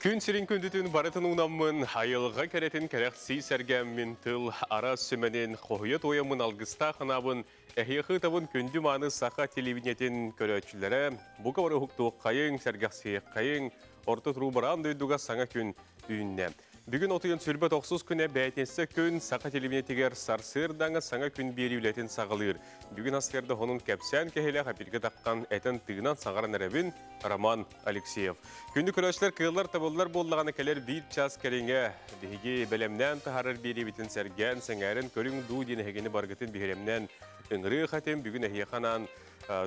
Күн сирин күндүтүн барытын уунаммын, айылҕа кэрэтин кэрэхсии сэргээммин, тыл араас сүмэнин хоһуйа туойаммын алгыстаах анаабын, эһиэхэ ыытабын күндү мааны саха телевидениетин көрөөччүлэрэ, бука бары уһуктуоххайыҥ, сэргэхсийиэххэйиҥ, орто туруу бараан дойдуга саҥа күн үүннэ. Бүгүн отуйан сүрбэ тохсус күнэ бээтинсэ күн саха телевидениетигэр сарсыардаҥа саҥа күн биэрии үлэтин саҕалыыр. Бүгүн ассыарда хонун кэпсээн кэһилэх эпиргэ таххан этэн тыынан саҥаран эрэбин Роман Алексеев. Күндү көрөөччүлэр кыаллар табыллар буоллаҕына кэлэр биир час кэриҥэ биһиги бэлэмнээн таһаарар биэриибитин сэргээн, сэҥээрэн көрүҥ дуу диэн эһигини баргытын биһирэмнээн ыҥырыы хатым. Бүгүн эһиэхэ анаан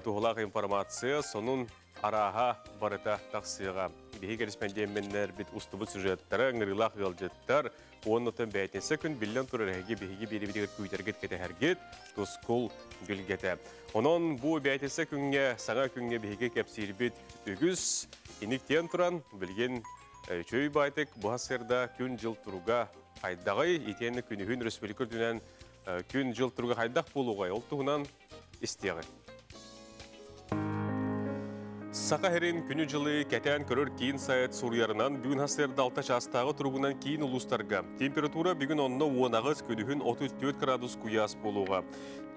туһалаах информация сонун арааһа барыта тахсыаҕа. Биһиги кэриспэндиэмминнэрбит устубут сюжеттара, ыҥырыылаах ыалдьыттар, уонна бээтинсэ күн биллэн турар эһиги биһиги биэрибитигэр күүтэргит кэтэһэргит тускул билгэтэ. Онон бу бээтинсэ күҥҥэ, саҥа күҥҥэ биһиги кэпсиирбит үгүс иниктиэн туран, билигин үчүгэй баайтык бу сырда күн-дьыл туруга хайдаҕый, итиэннэ күнүһүн республика үрдүнэн күн-дьыл туруга хайдах буолуоҕай, ол туһунан истиэҕи. Саха сирин күнү-дьылы кэтээн көрөр киин сайт суруйарынан бүгүн сарсыарда 6 чаастааҕы туругунан киин улуустарга температура бүгүн онно 18 күнүһүн 34 градус куйаас буолуоҕа.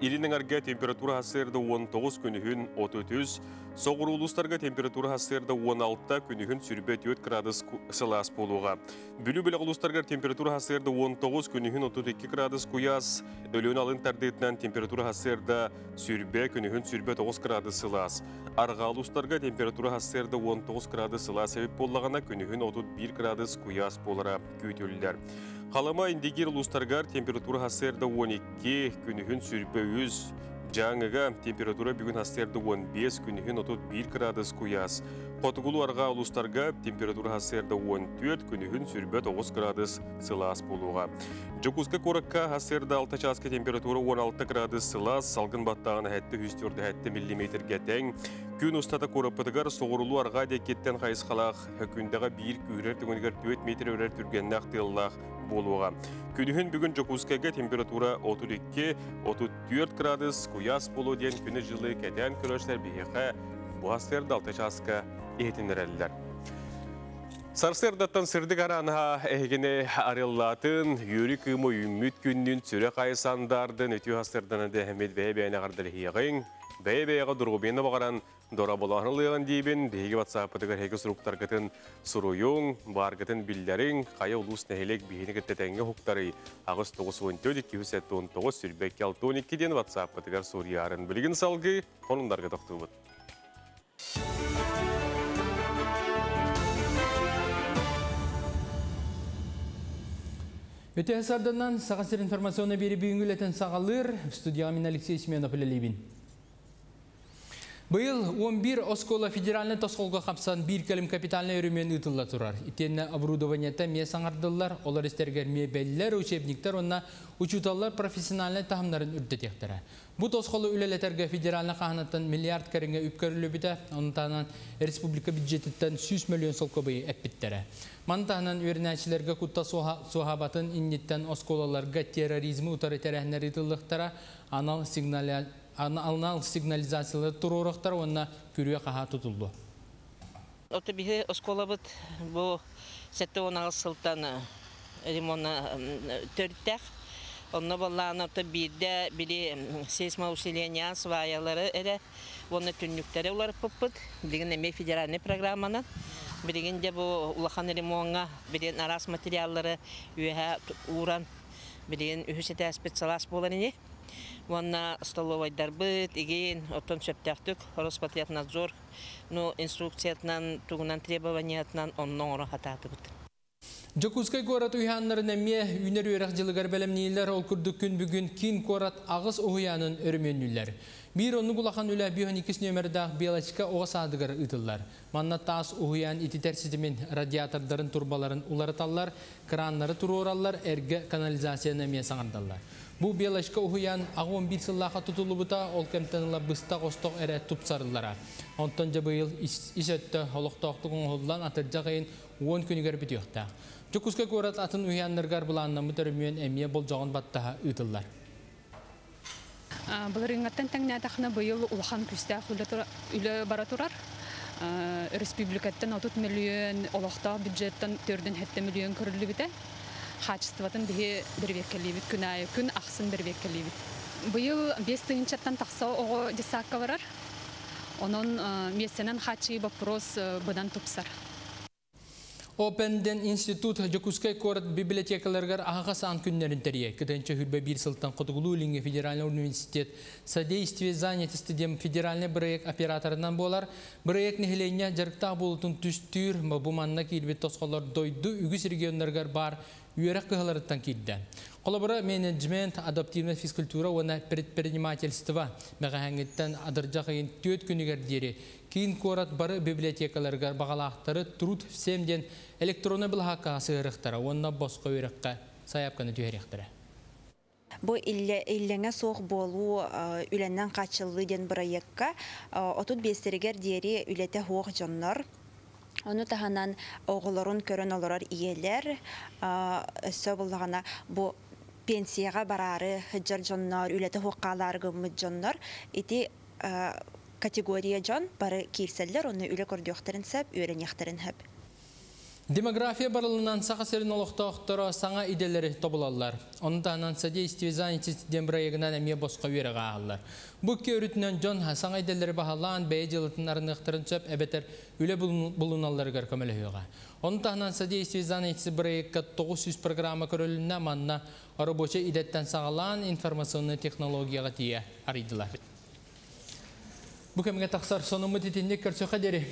Илин эҥэргэ температура сарсыарда 19 күнүһүн 33, соҕуруу улуустарга температура сарсыарда 16 күнүһүн 24 градус сылаас буолуоҕа. Бүлүү бөлөх улуустарыгар температура сарсыарда 19 күнүһүн 32 градус куйаас, Өлөөн алын тардыытынан температура сарсыарда сүрбэ, күнүһүн сүрбэ 9 градус сылаас. Арҕаа улуустарга температура сарсыарда 19 градус сылаас эбит буоллаҕына, күнүһүн 31 градус куйаас буолара күүтүллэр. Халыма Индигир улуустарыгар температура сарсыарда 12, күнүһүн сүрбэ 3, Дьааҥыга температура бүгүн сарсыарда 15, күнүһүн 31 градус куйаас. Хотугулуу арҕаа улуустарга температура сарсыарда 14, күнүһүн сүрбэ 9 градус сылаас буолуоҕа. Дьокуускай куоракка сарсыарда 6 чааска температура 16 градус сылаас, салгын баттааҕын 747 миллиметргэ тэҥ. Күн устата куораппытыгар соҕурулуу арҕаа диэкиттэн хайысхалаах күндэҕэ биир күүрэр түгэнигэр 4 метр өрөр түргэннээх тыаллаах буолуоҕа. Күнүһүн бүгүн Дьокуускайга температура 32-34 градус куйаас буолуо диэн күнү-дьылы кэтээн көрөөччүлэр биһиэхэ бу сарсыарда 6 чааска иһитиннэрэллэр. Сарсыардаттан сырдык аранаһа эһигини арыллаатын, үөрүү кыымы үүммүт күннүн сүрэх айсандаардын үтүө сарсыарданан дэһэммит бэйэ-бэйэни эҕэрдэлэһиэҕиҥ, бэйэ-бэйэҕэ доруобуйаны баҕаран дорабылаһан ылыаҕын диибин, биһиги ватсаппытыгар эһиги суруктаргытын суруйуҥ, бааргытын биллэриҥ, хайа улуус нэһилиэк биһини кытта тэҥҥэ уһуктарый, 8 94 279 22 62 диэн ватсаппытыгар суруйаарын. Билигин салгыы сонуннарга тохтуубут. Үтүө сарданан Саха сир информационный биэри бүгүҥҥү үлэтин саҕалыыр студияҕа мин Алексей Семенов үлэлиибин. Быйыл 11 оскуола федеральнай тосхолго хапсан биир кэлим капитальнай өрөмүөн ыытылла турар. Итиэннэ оборудованиета эмиэ саҥардыллар, олор истэригэр миэбэллэр, учебниктар уонна учууталлар профессиональнай таһымнарын үрдэтиэхтэрэ. Бу тосхолу үлэлэтэргэ федеральнай хаһынаттан миллиард кэриҥэ үп көрүллүбүтэ, онтон республика бюджетиттэн 100 миллион солкуобайы эппиттэрэ. Маны таһынан үөрэнээччилэргэ куттал суоһаабатын инниттэн оскуолаларга терроризмы утары тэрээһиннэр ыытыллыахтара, анал сигнализациялары туруоруохтара уонна күрүө хаһаа тутуллуо. Ото биһи оскуолабыт бу 78 сылтан ремонна төрүттээх. Онно баллаана ото биирдэ били сейсмоусиление сваялары эрэ уонна түннүктэри уларыппыппыт. Билигин эмиэ федеральный программанан. Билигин де бу улахан ремонҥа билигин араас материаллары үөһэ ууран билигин үһүс этээспит сылаас буолар ини. Уонна столовайдарбыт, игин, оттон сөптөөхтүк Роспотребнадзор ну инструкциятынан, тугунан требованиятынан онно оҥоро хатаатыбыт. Дьокуускай куорат уһуйааннарын эмиэ үүнэр үөрэх дьылыгар бэлэмнииллэр, ол курдук күн бүгүн киин куорат аҕыс уһуйаанын өрөмүөннүүллэр. Биир оннук улахан үлэ 52 нүөмэрдээх Белочка оҕо саадыгар ыытыллар. Манна таас уһуйаан ититэр ситимин радиатордарын турбаларын уларыталлар, краннары туруораллар, эргэ канализацияны эмиэ саҥардаллар. Бу Белочка уһуйаан 11 сыллааха тутуллубута, ол кэмтэн ыла быстах остох эрэ тупсарыллара. Онтон дьэ быйыл ис өттө олохтоохтук оҥоһуллан атырдьах ыйын 10 күнүгэр бүтүөхтээх. Дьокуускай куорат атын уһуйааннарыгар былааннаммыт өрөмүөн эмиэ болдьоҕун баттаһа ыытыллар. Былырыыҥҥаттан тэҥнээтэххинэ быйыл улахан күүстээх үлэ бара турар. Республикаттан 30 миллион, олохтоох бюджеттан 4,7 миллион көрүллүбүтэ. Хаачыстыбатын биһи бэрэбиэркэлиибит күн аайы, күн ахсын бэрэбиэркэлиибит. Быйыл 5 тыһыынчаттан тахса оҕо детсадка барар. Онон миэстэнэн хааччыйыы боппуруос быдан тупсар. Open диэн институт Дьокуускай куорат библиотекаларыгар аһаҕас аан күннэрин тэрийэр. 2021 сылтан Хотугулуу-Илиҥҥи федеральный университет «Содействие занятости» диэн федеральный проект операторынан буолар. Проект нэһилиэнньэ дьарыктаах буолуутун түстүүр, бу манна киирбит тосхоллор дойду үгүс регионнарыгар баар үөрэх кыһаларыттан киирдэ. Холобура, менеджмент, адаптивная физкультура уонна предпринимательство. Бэҕэһээҥҥиттэн атырдьах ыйын 4 күнүгэр диэри киин куорат бары библиотекаларыгар баҕалаахтары «Труд всем» диэн электроннай былаһааккаҕа сыһыарыахтара уонна босхо үөрэххэ сайаапканы түһэриэхтэрэ. Бу иллэҥэ суох буолуу, үлэнэн хааччыллыы диэн бырайыакка 35-тэригэр диэри үлэтэ суох дьоннор, ону таһынан оҕолорун көрөн олорор ийэлэр, өссө буоллаҕына бу пенсияҕа бараары сылдьар дьоннор, үлэтэ суох хаалаары гыммыт дьоннор, ити категория дьон бары киирсэллэр, онно үлэ көрдүөхтэрин сөп, үөрэниэхтэрин сөп. Демография барылынан Саха сирин олохтоохторо саҥа идэлэри тобулаллар. Онтон «Содействие занятости» диэн бырайыагынан эмиэ босхо үөрэҕи ааһаллар. Бу көрүтүнэн дьон саҥа идэлэри баһылаан бэйэ дьыалатын арыныахтарын сөп эбэтэр үлэ булуналларыгар көмөлөһүөҕэ. Онтон «Содействие занятости» бырайыакка 900 программа көрүлүннэ, манна рабочай идэттэн саҕалаан информационный технологияҕа тиийэ арыйдылар. Бу кэмҥэ тахсар сонуммут итинник, көрсүөххэ диэри.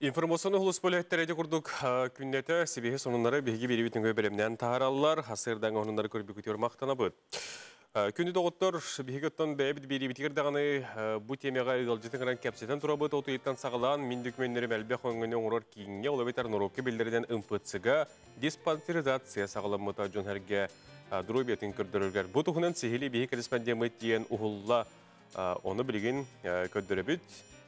Информационнай сулууспа үлэһиттэрэ курдук күннэтэ сибиэһэй сонуннары биһиги биэриибит нөҥүө бэлэмнээн таһаараллар, сарсыардааҥҥы сонуннары көрбүккүтүгэр махтанабыт. Күндү доҕоттор, биһиги оттон бэйэбит биэриибитигэр даҕаны бу темаҕа ыалдьыты ыҥыран кэпсэтэн турабыт. От ыйыттан саҕалаан мин дөкүмүөннэрим элбэх өҥөнү оҥорор кииҥҥэ, ол эбэтэр норуокка биллэринэн МФЦ-га диспансеризация саҕаламмыта, дьон-сэргэ доруобуйатын көрдөрөргөр. Бу туһунан сиһилии биһиги корреспондеммыт тиийэн уһулла, ону билигин көрдөрөбүт.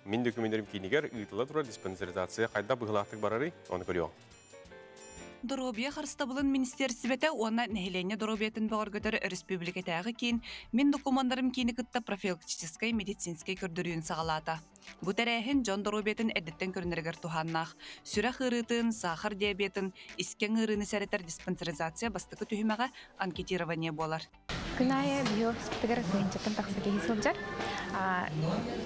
Мин дөкүмүөннэрим киинигэр ыытылла турар диспансеризация хайдах быһыылаахтык барарый, ону көрүөҕүҥ. Доруобуйа харыстабылын министиэристибэтэ уонна нэһилиэнньэ доруобуйатын бөҕөргөтөр республикатааҕы киин Мин докумуоннарым киини кытта профилактическай медицинскэй көрдөрүүнү саҕалаата. Бу тэрээһин дьон доруобуйатын эрдэттэн көрүнэригэр туһааннаах. Сүрэх ыарыытын, сахар диабетын, искэҥ ыарыыны сэрэтэр диспансеризация бастакы түһүмэҕэ анкетирование буолар. Күн аайы биһиги офиспытыгар тыһыынчаттан тахса киһи сылдьар.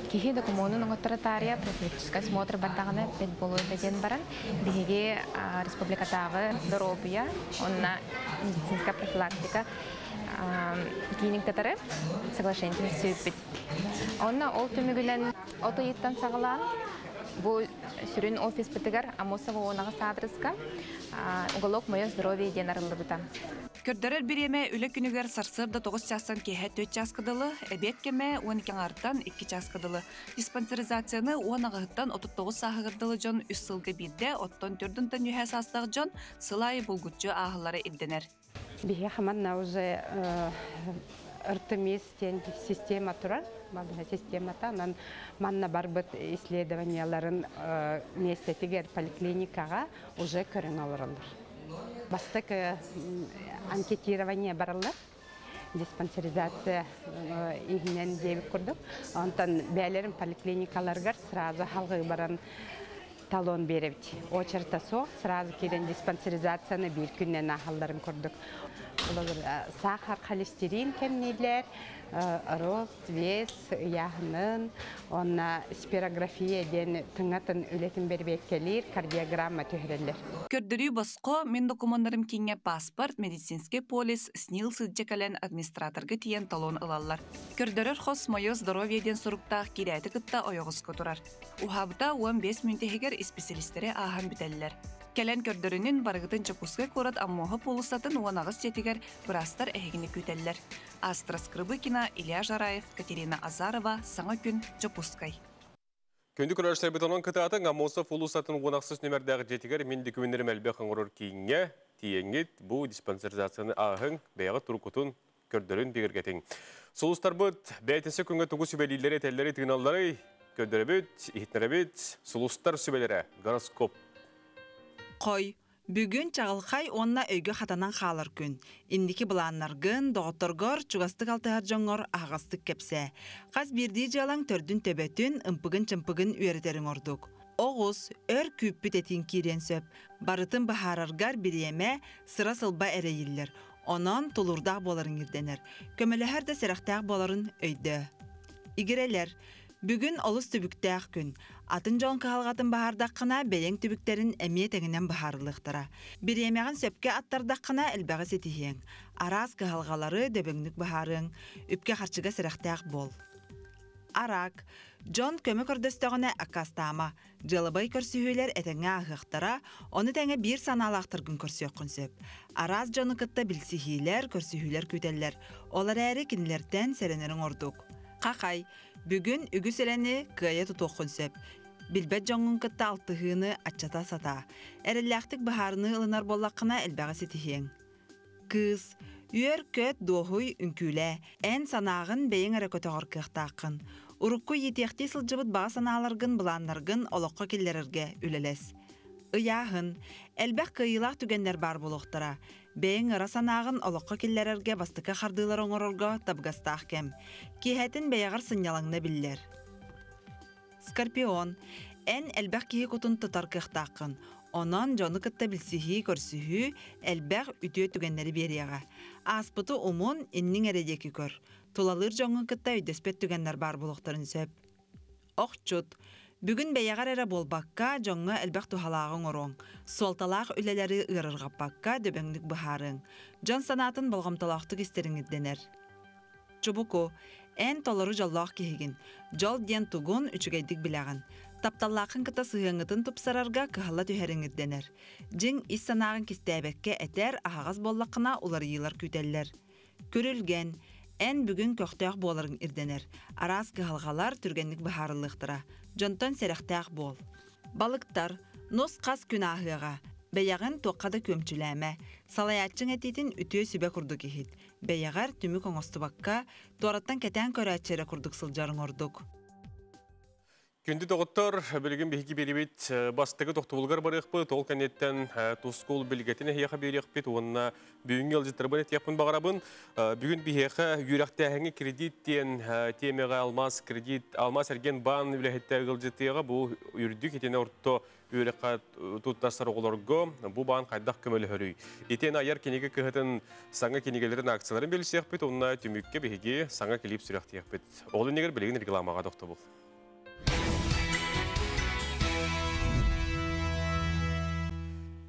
Киһи докумуонун оҥотторо таарыйа профилактическай осмотр бардаҕына бэрт буолуо диэн баран, биһиги республикатааҕы доруобуйа уонна медицинская профилактика киинин кытары соглашение түһэрсибиппит. Онно ол түмүгүнэн от ыйыттан саҕалаан бу сүрүн офиспытыгар Аммосова 10 аадырыска уголок «Мое здоровье» диэн арыллыбыта. Көрдөрөр бириэмэ үлэ күнүгэр сарсыарда 9 чаастан киэһэ 4 чааска дылы, эбиэт кэмэ 12-тан 2 чааска дылы. Диспансеризацияны 18-тан 39 сааһыгар дылы дьон 3 сылга биирдэ, оттон 40-тан үөһэ саастаах дьон сыл аайы булгуччу ааһаллара ирдэнэр. Биһиэхэ манна уже РТМИС диэн система турар, балыыһа системата, онон манна барбыт исследованияларын миэстэтигэр поликлиникаҕа уже көрөн олороллор. Бастакы анкетирование бараллар, диспансеризация иһинэн диэбит курдук. Онтон бэйэлэрин поликлиникаларыгар сразу салгыы баран талон биэрэбит. Очередь суох, сразу киирэн диспансеризацияны биир күнүнэн ааһалларын курдук. Сахар, холестерин кэмнииллэр, рост, вес, ыйааһынын, онна спирография диэн тыҥатын үлэтин бэрэбиэркэлиир, кардиограмма түһэрэллэр. Көрдөрүү босхо. Мин докумуоннарым кииҥҥэ паспорт, медицинский полис, СНИЛС илдьэ кэлэн администраторга тиийэн талон ылаллар. Көрдөрөр хос «Мое здоровье» диэн суруктаах киирээти кытта ойоҕоско турар. Уһаабыта 15 мүнүүтэ иһигэр исписэлиистэри ааһан бүтэллэр. Кэлэн көрдөрүнүҥ барыгытын Дьокуускай куорат Аммосов уулуссатын 18 дьиэтигэр быраастар эһигини күүтэллэр. Астра Скрыбыкина, Илья Жараев, Катерина Азарова, Саҥа күн, Дьокуускай. Күндү көрөөччүлэрбит, онон кытаатыҥ, Аммосов уулуссатын 18 нүөмэрдээх дьиэтигэр Мин дөкүмүөннэрим элбэх оҥорор кииҥҥэ тиийэҥҥит бу диспансеризацияны ааһыҥ, бэйэҕит туруккутун көрдөрүн, бигэргэтиҥ. Сулустарбыт бээтинсэ күҥҥэ тугу сүбэлииллэрий, этэллэрий, тыыналларый, көрдөрөбүт, иһитиннэрэбит. Сулустар сүбэлэрэ, гороскоп. Хой. Бүгүн чаҕылхай уонна өйгө хатанан хаалар күн. Инники былааннаргын, доҕотторгор, чугастык алтыһар дьоҥҥор аһаҕастык кэпсээ. Хас биирдии дьыалаҥ төрдүн-төбөтүн, ымпыгын-чымпыгын үөрэтэриҥ ордук. Оҕус, өр күүппүт этииҥ киириэн сөп. Барытын быһаараргар бириэмэ, сыра-сылба эрэйиллэр. Онон тулуурдаах буоларыҥ ирдэнэр. Көмөлөһөр да сэрэхтээх буоларын өйдөө. Игирэлэр, бүгүн олус түбүктээх күн. Атын дьон кыһалҕатын баһаардаххына, бэйэҥ түбүктэрин эмиэ тэҥинэн быһаарыллыахтара. Бириэмэҕин сөпкө аттардаххына, элбэҕи ситиһиэҥ. Араас кыһалҕалары дөбөҥнүк быһаарыаҥ. Үпкэ-харчыга сэрэхтээх буол. Араак. Дьон көмө көрдөстөҕүнэ аккаастаама. Дьыалабыай көрсүһүүлэр этэҥҥэ ааһыахтара, ону тэҥэ биир санаалаахтаргын көрсүөххүн сөп. Араас дьону кытта билсиһиилэр, көрсүһүүлэр күүтэллэр. Ол эрээри кинилэртэн сэрэнэриҥ ордук. Хахай. Бүгүн үгүс үлэни кыайа тутуоххун сөп. Билбэт дьоҥҥун кытта алтыһыыны аччата сатаа. Эрэллээхтик быһаарыныы ылынар буоллаххына элбэҕи ситиһиэҥ. Кыыс, үөр-көт, дуоһуй, үҥкүүлээ. Эн санааҕын бэйэҥ эрэ көтөҕөр кыахтааххын. Урукку иитиэхтии сылдьыбыт баҕа санааларгын, былааннаргын олоххо киллэрэргэ үлэлэс. Ыйааһын. Элбэх кыайыылаах түгэннэр баар буолуохтара. Бэйэҥ ыра санааҕын олоххо киллэрэргэ бастакы хардыылары оҥорорго табыгастаах кэм. Киэһэтин бэйэҕэр сынньалаҥна биллэр. Скорпион. Эн элбэх киһи кутун тутар кыахтааххын. Онон дьону кытта билсиһии, көрсүһүү элбэх үтүө түгэннэри биэриэҕэ. Ааспыты умун, инниҥ эрэ диэки көр. Тулалыыр дьоҥҥун кытта өйдөспөт түгэннэр баар буолуохтарын сөп. Охчут. Бүгүн бэйэҕэр эрэ буолбакка, дьоҥҥо элбэх туһалааҕы оҥоруоҥ. Суолталаах үлэлэри ыарырҕаппакка, дөбөҥнүк быһаарыаҥ. Дьон санаатын болҕомтолоохтук истэриҥ ирдэнэр. Чубуку, эн толору дьоллоох киһигин. Дьол диэн тугун үчүгэйдик билэҕин. Тапталлааххын кытта сыһыаҥҥытын тупсарарга кыһалла түһэриҥ ирдэнэр. Дьиҥ ис санааҕын кистээбэккэ этэр, аһаҕас буоллаххына уларыйыылар күүтэллэр. Күрүлгэн, эн бүгүн көхтөөх буоларыҥ ирдэнэр. Араас кыһалҕалар түргэнник быһаарыллыахтара. Дьонтон сэрэхтээх буол. Балыктар, нус-хас күн ааһыаҕа. Бэйэҕин туохха да күөмчүлээмэ. Салайааччыҥ этиитин үтүө сүбэ курдук иһит. Бэйэҕэр түмүк оҥостубакка, туораттан кэтээн көрөөччү эрэ курдук сылдьарыҥ ордук. Күндү доҕоттор, билигин биһиги биэрибит бастакы тохтобулугар барыахпыт, ол кэнниттэн тускул билгэтин эһиэхэ биэриэхпит уонна бүгүҥҥү ыалдьыттарбын этиэхпин баҕарабын. Бүгүн биһиэхэ үөрэхтээһиҥҥэ кредит диэн тиэмэҕэ Алмаз кредит, Алмаз эргиэн баан үлэһиттэ ыалдьытыаҕа бу үрдүк итини орто үөрэххэ туттарсар оҕолорго бу баан хайдах көмөлөһөрүй? Итиэн айар кинигэ кыһатын саҥа кинигэлэрин акцияларын билсиэхпит уонна түмүккэ биһиги саҥа клип сүрэхтиэхпит. Ол иннигэр билигин рекламаҕа тохтобул.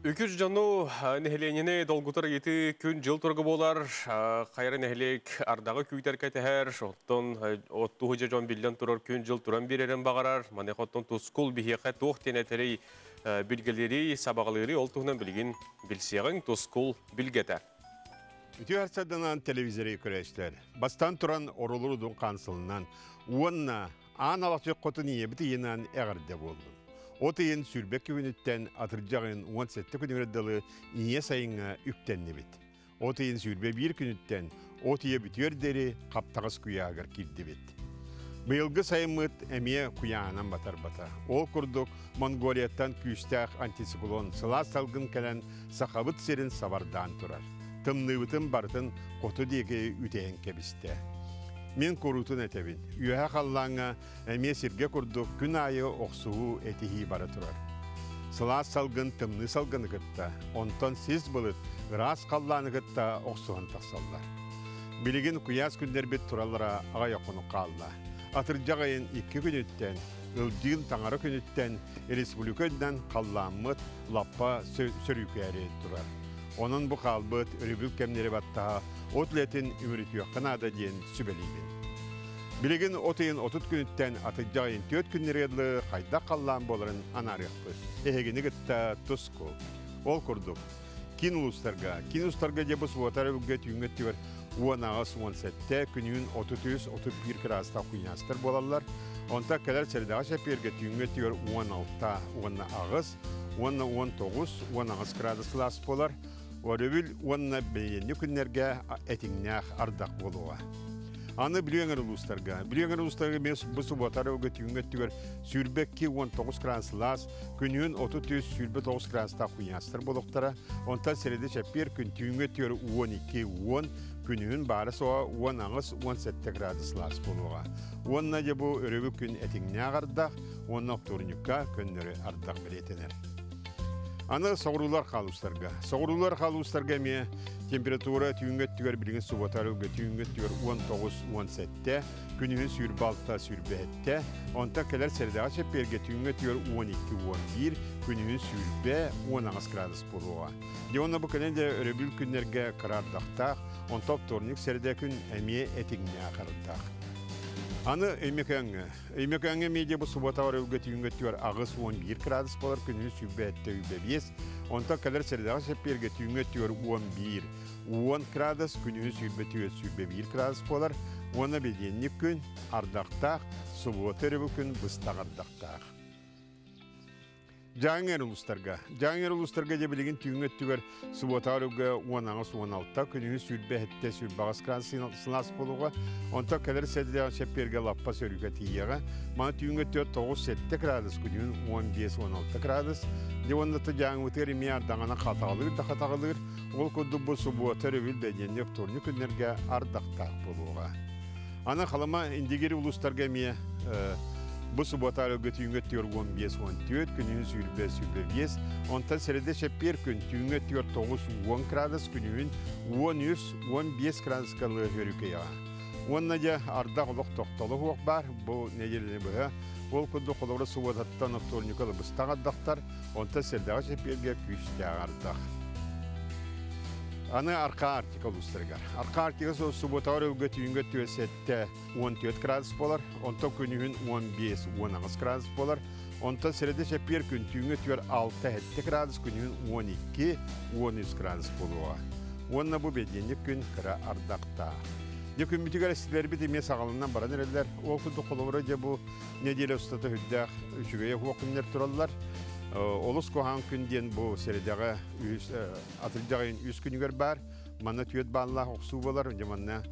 Үкүс дьону нэһилиэнньэни долгутар ыйытыы күн-дьыл туруга буолар. Хайара нэһилиэк ардаҕы күүтэр кэтэһэр, оттон оттуһу дьэ дьон биллэн турар күн-дьыл туран биэрэрин баҕарар. Маныаха оттон тускул биһиэхэ туох диэн этэрий, билгэлиирий, сабаҕалыырый, ол туһунан билигин билсиэҕиҥ, тускул билгэтэ. Үтүө харсарданан телевизоры көрөөчтөр. Бастан туран оролорудун қансылынан уонна аан алахчы хотун ийэбит ыйынан эҕэрдэ буоллун. От ыйын сүрбэ күнүттэн атырдьах ыйын 17 күнүгэр дылы ийэ сайыҥҥа үктэннибит. От ыйын сүүрбэ биир күнүттэн от ыйа бүтүөр диэри хаптаҕас куйаагар киирдибит. Быйылгы сайыммыт эмиэ куйаанан батарбата. Ол курдук Монголияттан күүстээх антициклон сылаас салгын кэлэн Сахабыт сирин сабардаан турар. Тымныыбытын барытын хоту диэки үтэйэн кэбистэ. Мин куруутун этэбин. Үөһэ халлааҥҥа эмиэ сиргэ курдук күн аайы охсуһуу этиһии бара турар. Сылаас салгын тымныы салгыны кытта, онтон сис былыт ыраас халлааны кытта охсуһан тахсаллар. Билигин куйаас күннэрбит тураллара аҕай хонук хаалла. Атырдьах ыйын икки күнүттэн, Ылдьыын таҥара күнүттэн республика үрдүнэн халлааммыт лаппа сөрүүкээри турар. Онон бу хаалбыт өрөбүл кэмнэри баттаһа от үлэтин үмүрүтүөххэ наада диэн сүбэлиибин. Билигин от ыйын 30 күнүттэн атырдьах ыйын 4 күннэригэр дылы хайдах халлаан буоларын анаарыахпыт. Эһигини кытта туску. Ол курдук, киин улуустарга, киин улуустарга дьэ бу субуота өрөбүлгэ түүҥҥү өттүгэр 18-17, күнүһүн 33-31 кыраастаах куйаастар буолаллар. Онтон кэлэр сэрэдэҕэ чэппиэргэ түүҥҥү өттүгэр 16 уонна 8 уонна 19 18 градус сылаас буолар. Өрөбүл уонна бэйиэнньи күннэргэ этиҥнээх ардах буолуоҕа. Аны Бүлүү эҥэр улуустарга. Бүлүү эҥэр улуустарга эмиэ бу субуотар өйгө түүҥҥэ өттүгэр 22-19 градус сылаас, күнүһүн 33-29 градустаах куйаастар буолуохтара. Онтон сэрэдэ чэппиэр күн түүҥҥэ өттүгэр 12-10, күнүһүн баара суоҕа 18-17 градус сылаас буолуоҕа. Уонна дьэ бу өрөбүл күн этиҥнээх ардах уонна оптуорунньукка көннөрү ардах бэлиэтэнэр. Аны соҕуруулар хаалуустарга. Соҕуруулар хаалуустарга эмиэ температура түүҥҥэ өттүгэр билигин суббота арыгы түүҥҥэ өттүгэр 19-17, күнүһүн 26-27, онтон кэлэр сэрэдэҕэ чэппиэргэ түүҥҥэ өттүгэр 12-11, күнүһүн 20-18 градус буолуоҕа. Дьэ уонна бу кэлэн дьэ өрөбүл күннэргэ кыра ардахтаах, онтон вторник сэрэдэ күн эмиэ этиҥнээх ардах. Аны Өймөкөөҥҥө. Өймөкөөҥҥө медиа бу суббота өрөбүлгэ түүҥҥэ өттүгэр 81 градус буолар, күнүһүн 27-25, онтон кэлэр сэрэдэҕэ чэппиэргэ түүҥҥэ өттүгэр 11 10 градус, күнүһүн 24-21 градус буолар уонна бэдиэнньик күн ардахтаах, субуота өрөбүл күн быстах ардахтаах. Дьааҥы улуустарга. Дьааҥы улуустарга дьэ билигин түүҥҥү өттүгэр субуота өрүггэ 18-16, күнүһүн 27-28 градус сылаас буолуоҕа. Онтон кэлэр сэдилэҕин чэппиэргэ лаппа сөрүүкэ тиийиэҕэ. Маны түүҥҥү өттүгэр 9-7 градус, күнүһүн 15-16 градус. Дьэ уонна Дьааҥыбытыгар эмиэ ардаҥана хатаҕалыыр да хатаҕалыыр. Ол курдук бу субуота өрөбүл бэдиэнньик вторник күннэргэ ардахтаах буолуоҕа. Аны Халыма Индигир улуустарга эмиэ бу субуота өргө түүҥҥэ 45-14, күнүһүн 20-25, онтон сэрэдэ чэппиэр күн түүҥҥэ 9-10 градус, күнүһүн 13-15 градуска лыа өрүкэйэҕэ. Уонна дьэ ардах олох тохтоло суох баар бу нэдиэлэни быһа. Ол курдук холобура субуотаттан вторникка быстах ардахтар, онтон сэрдэҕэ чэппиэргэ күүстээх ардах. Аны Арка Арктика улуустарыгар. Арка Арктика субуотаҕар өлгө түүҥҥэ 47 14 градус буолар, онтон күнүһүн 15-18 градус буолар, онтон сэрэдэ чэппиэр күн түүҥҥэ 6-7 градус, күнүһүн 12-13 градус буолуоҕа. Уонна бу бэдиэнньик күн кыра ардахтаах. Дьэ күммүтүгэр эстилэрбит эмиэ саҕаланан баран эрэллэр. Ол курдук холобура дьэ бу нэдиэлэ устата үрдээх үчүгэйэ суох күннэр тураллар. Олус куһаҕан күн диэн бу сэрэдэҕэ атырдьах ыйын үс күнүгэр баар. Манна түөрт бааллаах охсуу буолар. Дьэ манна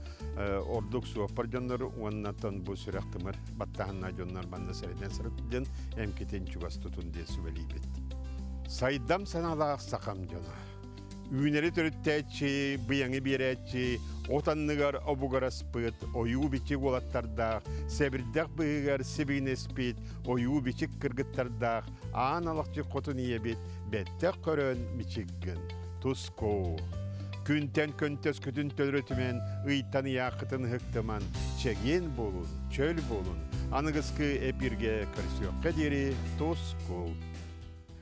ордук суоппар дьоннору уонна бу сүрэх-тымыр баттаһынна дьоннор манна сэрэнэн сырыт диэн эмкитин чугас тутун диэн сүбэлиибит. Сайдам санаалаах сахам дьоно. Үүнэри төрүттээччи, быйаҥы биэрээччи, от анныгар обугараспыт, ойуу бичик уолаттардаах, сэбирдэх быыһыгар сибигинэспит, ойуу бичик кыргыттардаах, аан алахчы хотун ийэбит бэттэх көрөн мичиггин. Тускуу. Күнтэн көнтөскүтүн төлөрөтүмэн, ыйтан ыйааххытын ыһыктыман, чэгиэн буолун, чөл буолун. Аныгыскы эпиргэ көрсүөххэ диэри тускул.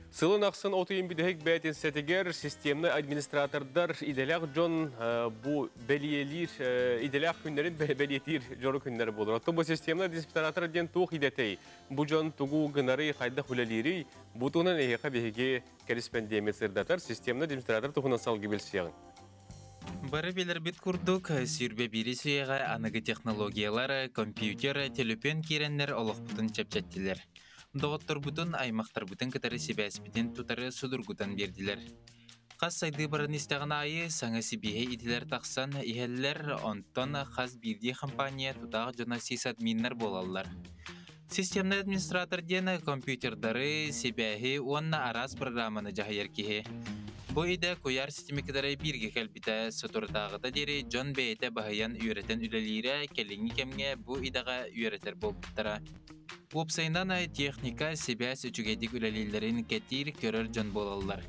Сылын ахсын от ыйын бүтэһик бээтинсэтигэр системный администратордар идэлээх дьон бу бэлиэлиир идэлээх күннэрин бэлиэтиир дьоро күннэр буолар. Оттон бу системный администратор диэн туох идэтэй? Бу дьон тугу гынарый, хайдах үлэлиирий? Бу туһунан эһиэхэ биһиги кэриспэндиэмит сырдатар системный администратор туһунан салгыы билсиэҕиҥ. Бары билэрбит курдук, 21 үйэҕэ аныгы технологиялар, компьютер, төлөпүөн киирэннэр олохпутун чэпчэттилэр. Доҕотторбутун, аймахтарбытын кытары сибээспитин тутары судургутан биэрдилэр. Хас сайдыы баран истэҕин аайы саҥа сибиэһэй идэлэр тахсан иһэллэр, онтон хас биирдии компания тутаах дьоно сисадминнар буолаллар. Системный администратор диэн компьютердары, сибээһи уонна араас программаны дьаһайар киһи. Бу идэ куйаар ситими кытары бииргэ кэлбитэ, соторутааҕыта диэри дьон бэйэтэ баһыйан үөрэтэн үлэлиирэ, кэлиҥҥи кэмҥэ бу идэҕэ үөрэтэр буолбуттара. Уопсайынан, техника, сибээс үчүгэйдик үлэлииллэрин кэтиир, көрөр дьон буолаллар.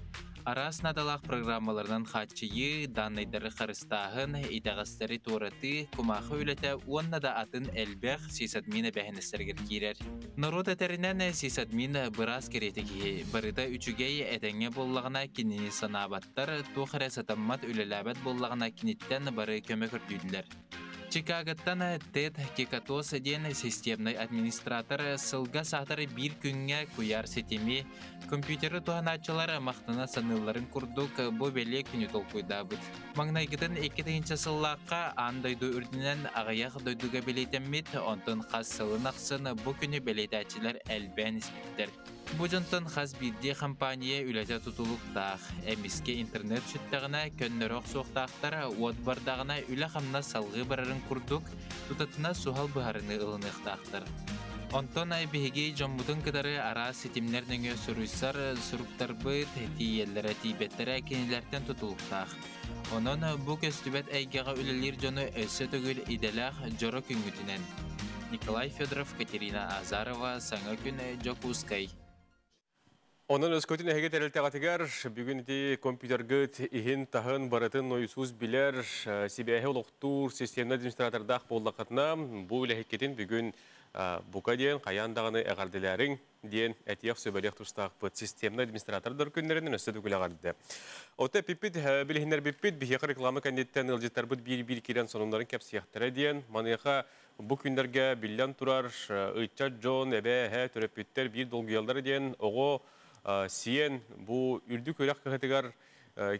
Араас наадалаах программаларынан хааччыйыы, дааннайдары харыстааһын, итэҕэстэри туоратыы, кумаахы үлэтэ уонна да атын элбэх сисадмин эбээһинэстэригэр киирэр. Норуот этэринэн, сисадмин быраас кэриэтэ киһи, барыта үчүгэй, этэҥҥэ буоллаҕына кинини санаабаттар, туох эрэ сатаммат, үлэлээбэт буоллаҕына киниттэн бары көмө көрдүүллэр. Чикаготтан Тед Кикатос диэн системнай администратор сылга саатар биир күҥҥэ куйаар ситими компьютеры туһанааччылар махтана саныылларын курдук бу бэлиэ күнү толкуйдаабыт. Маҥнайгытын 2 сыллаахха аан дойду үрдүнэн аҕыйах дойдуга бэлиэтэммит, онтон хас сылын ахсын бу күнү бэлиэтээччилэр элбээн испиттэр. Бу дьонтон хас биирдии компания үлэтэ тутулуктаах. Эмискэ интернет сүттэҕинэ, көннөрө охсуохтаахтар, уот бардаҕына үлэ-хамнас салҕыы барарын буоларын курдук, тутатына суһал быһаарыныы ылыныахтаахтар. Онтон биһиги дьоммутун кытары араас ситимнэр нөҥүө суруйсар суруктарбыт тиийэллэрэ тиийбэттэрэ кинилэртэн тутулуктаах. Онон бу көстүбэт эйгэҕэ үлэлиир дьону өссө төгүл идэлээх дьоро күҥҥүтүнэн. Николай Федоров, Катерина Азарова, Саҥа күн, Дьокуускай. Онон өскөтүн эһиги тэрилтэҕитигэр бүгүн ити компьютергыт иһин-таһын барытын нойусуус билэр, сибээһи олохтуур системный администратордаах буоллаххытына, бу үлэһиккитин бүгүн бука диэн хайаан даҕаны эҕэрдэлээриҥ диэн этиэх сүбэлиэх тустаахпыт. Системный администратордар күннэринэн өссө төгүл эҕэрдэ. Оттон эппиппит, билиһиннэрбиппит, биһиэхэ реклама кэнниттэн ыалдьыттарбыт биир-биир киирэн сонуннарын кэпсиэхтэрэ диэн, маныаха Бу күннэргэ биллэн турар, ыччат дьон, эбээ, эһээ, төрөппүттэр биир долгуйаллара диэн оҕо сиэн бу үрдүк үөрэх кыһатыгар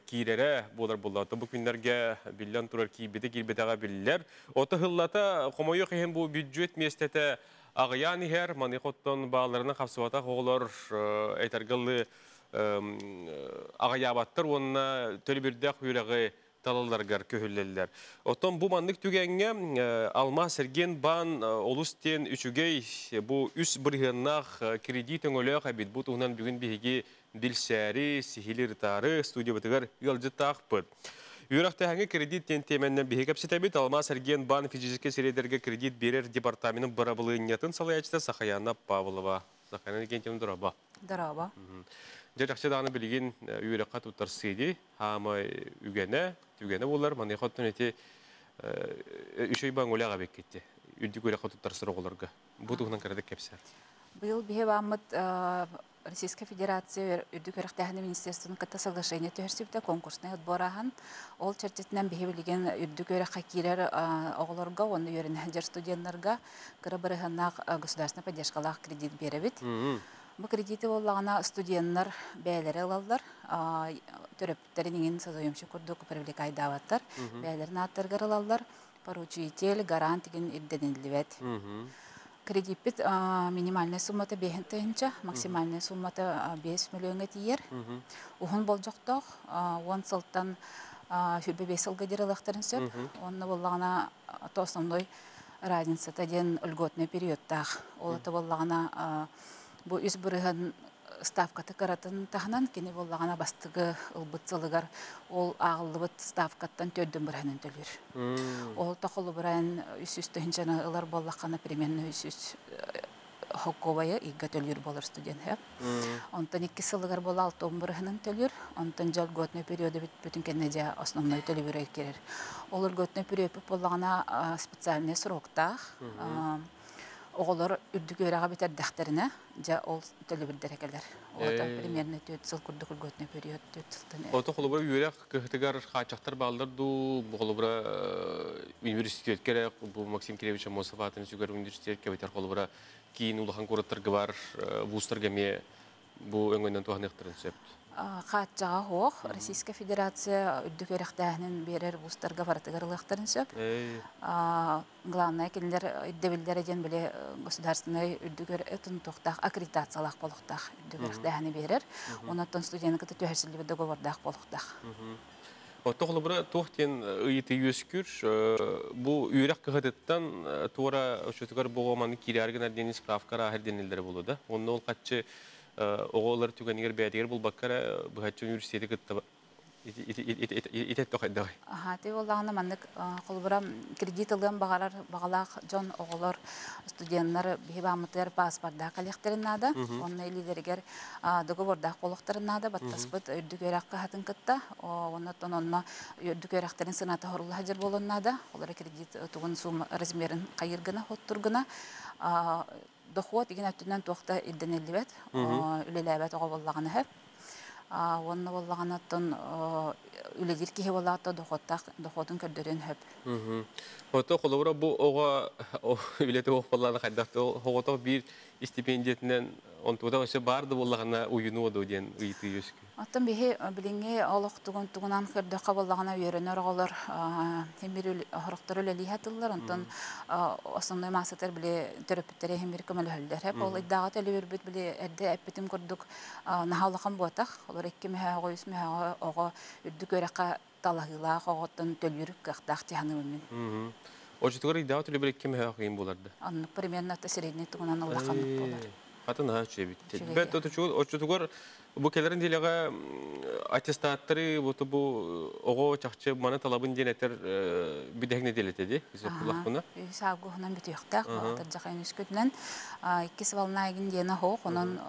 киирэрэ буолар буолла. Бу күннэргэ биллэн турар киирбитэ киирбэтэҕэ биллэр. Ото сыллата хомойуох иһин бу бүддьүөт миэстэтэ аҕыйаан иһэр. Маныаха оттон баалларынан хапсыбатах оҕолор этэргэ дылы аҕыйаабаттар уонна төлөбүрдээх үөрэҕи талалларыгар көһүллэллэр. Оттон бу маннык түгэҥҥэ Алмаас Эргиэн-баан олус диэн үчүгэй бу үс бырыһыаннаах кредит өҥөлөөх эбит. Бу туһунан бүгүн биһиги билсээри, сиһили ырытаары студиябытыгар ыалдьыттаахпыт. Үөрэхтээһиҥҥэ кредит диэн тиэмэннэн биһиги кэпсэтэбит. Алмаас Эргиэн-баан физическэй сирэйдэргэ кредит биэрэр департаменын бырабылыанньатын салайааччыта Сахаяна Павлова. Сахаяна Викентьевна, дорообо. Дорообо. Дьэ, чахчы даҕаны билигин үөрэххэ туттарсыы дии. Хаамай үгэнэ, түгэнэ буолар. Маныаха оттон ити үчүгэй баҥулаах эбиккит үрдүк үөрэххэ туттарсар оҕолорго. Бу туһунан кыратык кэпсээр. Быйыл биһи бааммыт Российская Федерация үрдүк үөрэхтээһин министерствотын кытта соглашение түһэрсибитэ конкурснай отбор ааһан. Ол чэрчитинэн биһи билигин үрдүк үөрэххэ киирэр оҕолорго уонна үөрэнэ сылдьар студеннарга кыра бырыһыаннаах государственнай поддержкалаах кредит биэрэбит. Бу кредити буоллаҕына студеннар бэйэлэрэ ылаллар, төрөппүттэрин иҥин созаемщик курдук привлекайдаабаттар, бэйэлэрин ааттарыгар ылаллар, поручитель, гарант игин ирдэниллибэт. Кредиппит минимальная суммата 5 тыһыынча, максимальная суммата 5 миллиоҥҥа тиийэр. Уһун болдьохтоох, 10 сылтан 25 сылга диэри ылыахтарын сөп. Онно буоллаҕына то основной разницата диэн льготный периодтаах. Ол это буоллаҕына бу үс бырыһан ставката кыратын таһынан кини буоллаҕына бастыгы ылбыт сылыгар ол ааҕыллыбыт ставкаттан төрдүн бырыһанын төлүүр. Ол тохолубуран 300 тыһынчаны ылар буоллаххына примерно 300 хоккобайы ыйга төлүүр буолар студент. Онтон икки сылыгар буола алтон бырыһанын төлүүр. Онтон дьэ льготный периоды бүтүн кэннэ дьэ основной төлөбүрэ кирэр. Ол льготный период буоллаҕына специальный сроктаах. Оҕолор үрдүк үөрэҕи бүтэрдэхтэринэ, дьэ ол төлөбүрдэрэ кэлэр. Ол примерно 4 сыл курдук льготный период 4 сылтан. Ото холобура үөрэх кыһытыгар хааччахтар бааллар дуу, холобура университетке эрэ бу Максим Кириллович Аммосов аатын сүгэр университетке битэр холобура киин улахан куораттарга бар вузтарга эмиэ бу өҥөнөн туһаныахтарын сөп. Хааччаҕа суох. Российская Федерация үрдүк үөрэхтээһинин биэрэр вузтарга барытыгар ылыахтарын сөп. Главное кинилэр ирдэбиллэрэ диэн били государственнай үрдүк туохтаах аккредитациялаах буолуохтаах үрдүк үөрэхтээһини биэрэр. Онон студенты кытта түһэрсиллибит договордаах буолуохтаах. Отто холобура туох диэн ыйытыы үөскүүр бу үөрэх кыһатыттан туора оччотугар бу маны киирээр гынар диэн справка арааһыр диэниллэрэ буолуо да. Онно ол хаччы оҕолор түгэнигэр бэйэтигэр булбакка эрэ быһаччы университети кытта итетто хайдаҕый? Аха, ти буоллаҕына маннык холобура кредит ылыан баҕарар баҕалаах дьон, оҕолор, студеннар биһи бааммытыгар паспордаах кэлиэхтэрин наада. Онно илиилэригэр договордаах буолуохтарын наада. Баттаспыт үрдүк үөрэх кыһатын кытта. Оннотон онно үрдүк үөрэхтэрин сыната хорула сылдьар буолуон наада. Олора кредит тугун сумма размерин хайыр гына, хоттур гына. Дохуот игин өттүнэн туох да ирдэниллибэт, үлэлээбэт оҕо буоллаҕына сөп. Уонна буоллаҕына оттон үлэлиир киһи буоллаҕа дохуоттаах дохуотун көрдөрүөн сөп. Ото холобура бу оҕо үлэтэ суох буоллаҕына хайдах оҕото биир стипендиятынан онтугута өссө баар да буоллаҕына уйунуо дуо диэн ыйытыы үөскүүр. Оттон биһи билиҥҥи олох тугун тугунан көрдөххө буоллаҕына үөрэнэр оҕолор химир хорохтор үлэлии сатыыллар. Онтон основной массатар били төрөппүттэрэ химир көмөлөһөллөр. Хеп ол ыйдааҕы төлөбүрбүт били эрдэ эппитим курдук наһаа улахан буотах. Олор икки мөһөөҕө, үс мөһөөҕө оҕо үрдүк үөрэххэ талаһыылаах оҕоттон төлүүр кыахтаах тиһаныыбын мин. Очутугар ыйдааҕы төлөбүр 2 мөһөөх ыйын буоларда. Оннук примерно средний тугунан улаханнык буолар. Хатын аха үчүгэй бит. Бэт очутугар бу келерин дилеге аттестаттары бу бу оҕо чахчы маны талабын диэн этер бүдэһик неделете ди. Бизокуллахпына. Үс авгуһунан бүтүөхтээх, атырдьах үскүтүнэн иккис волна эгин диэне хоох, онон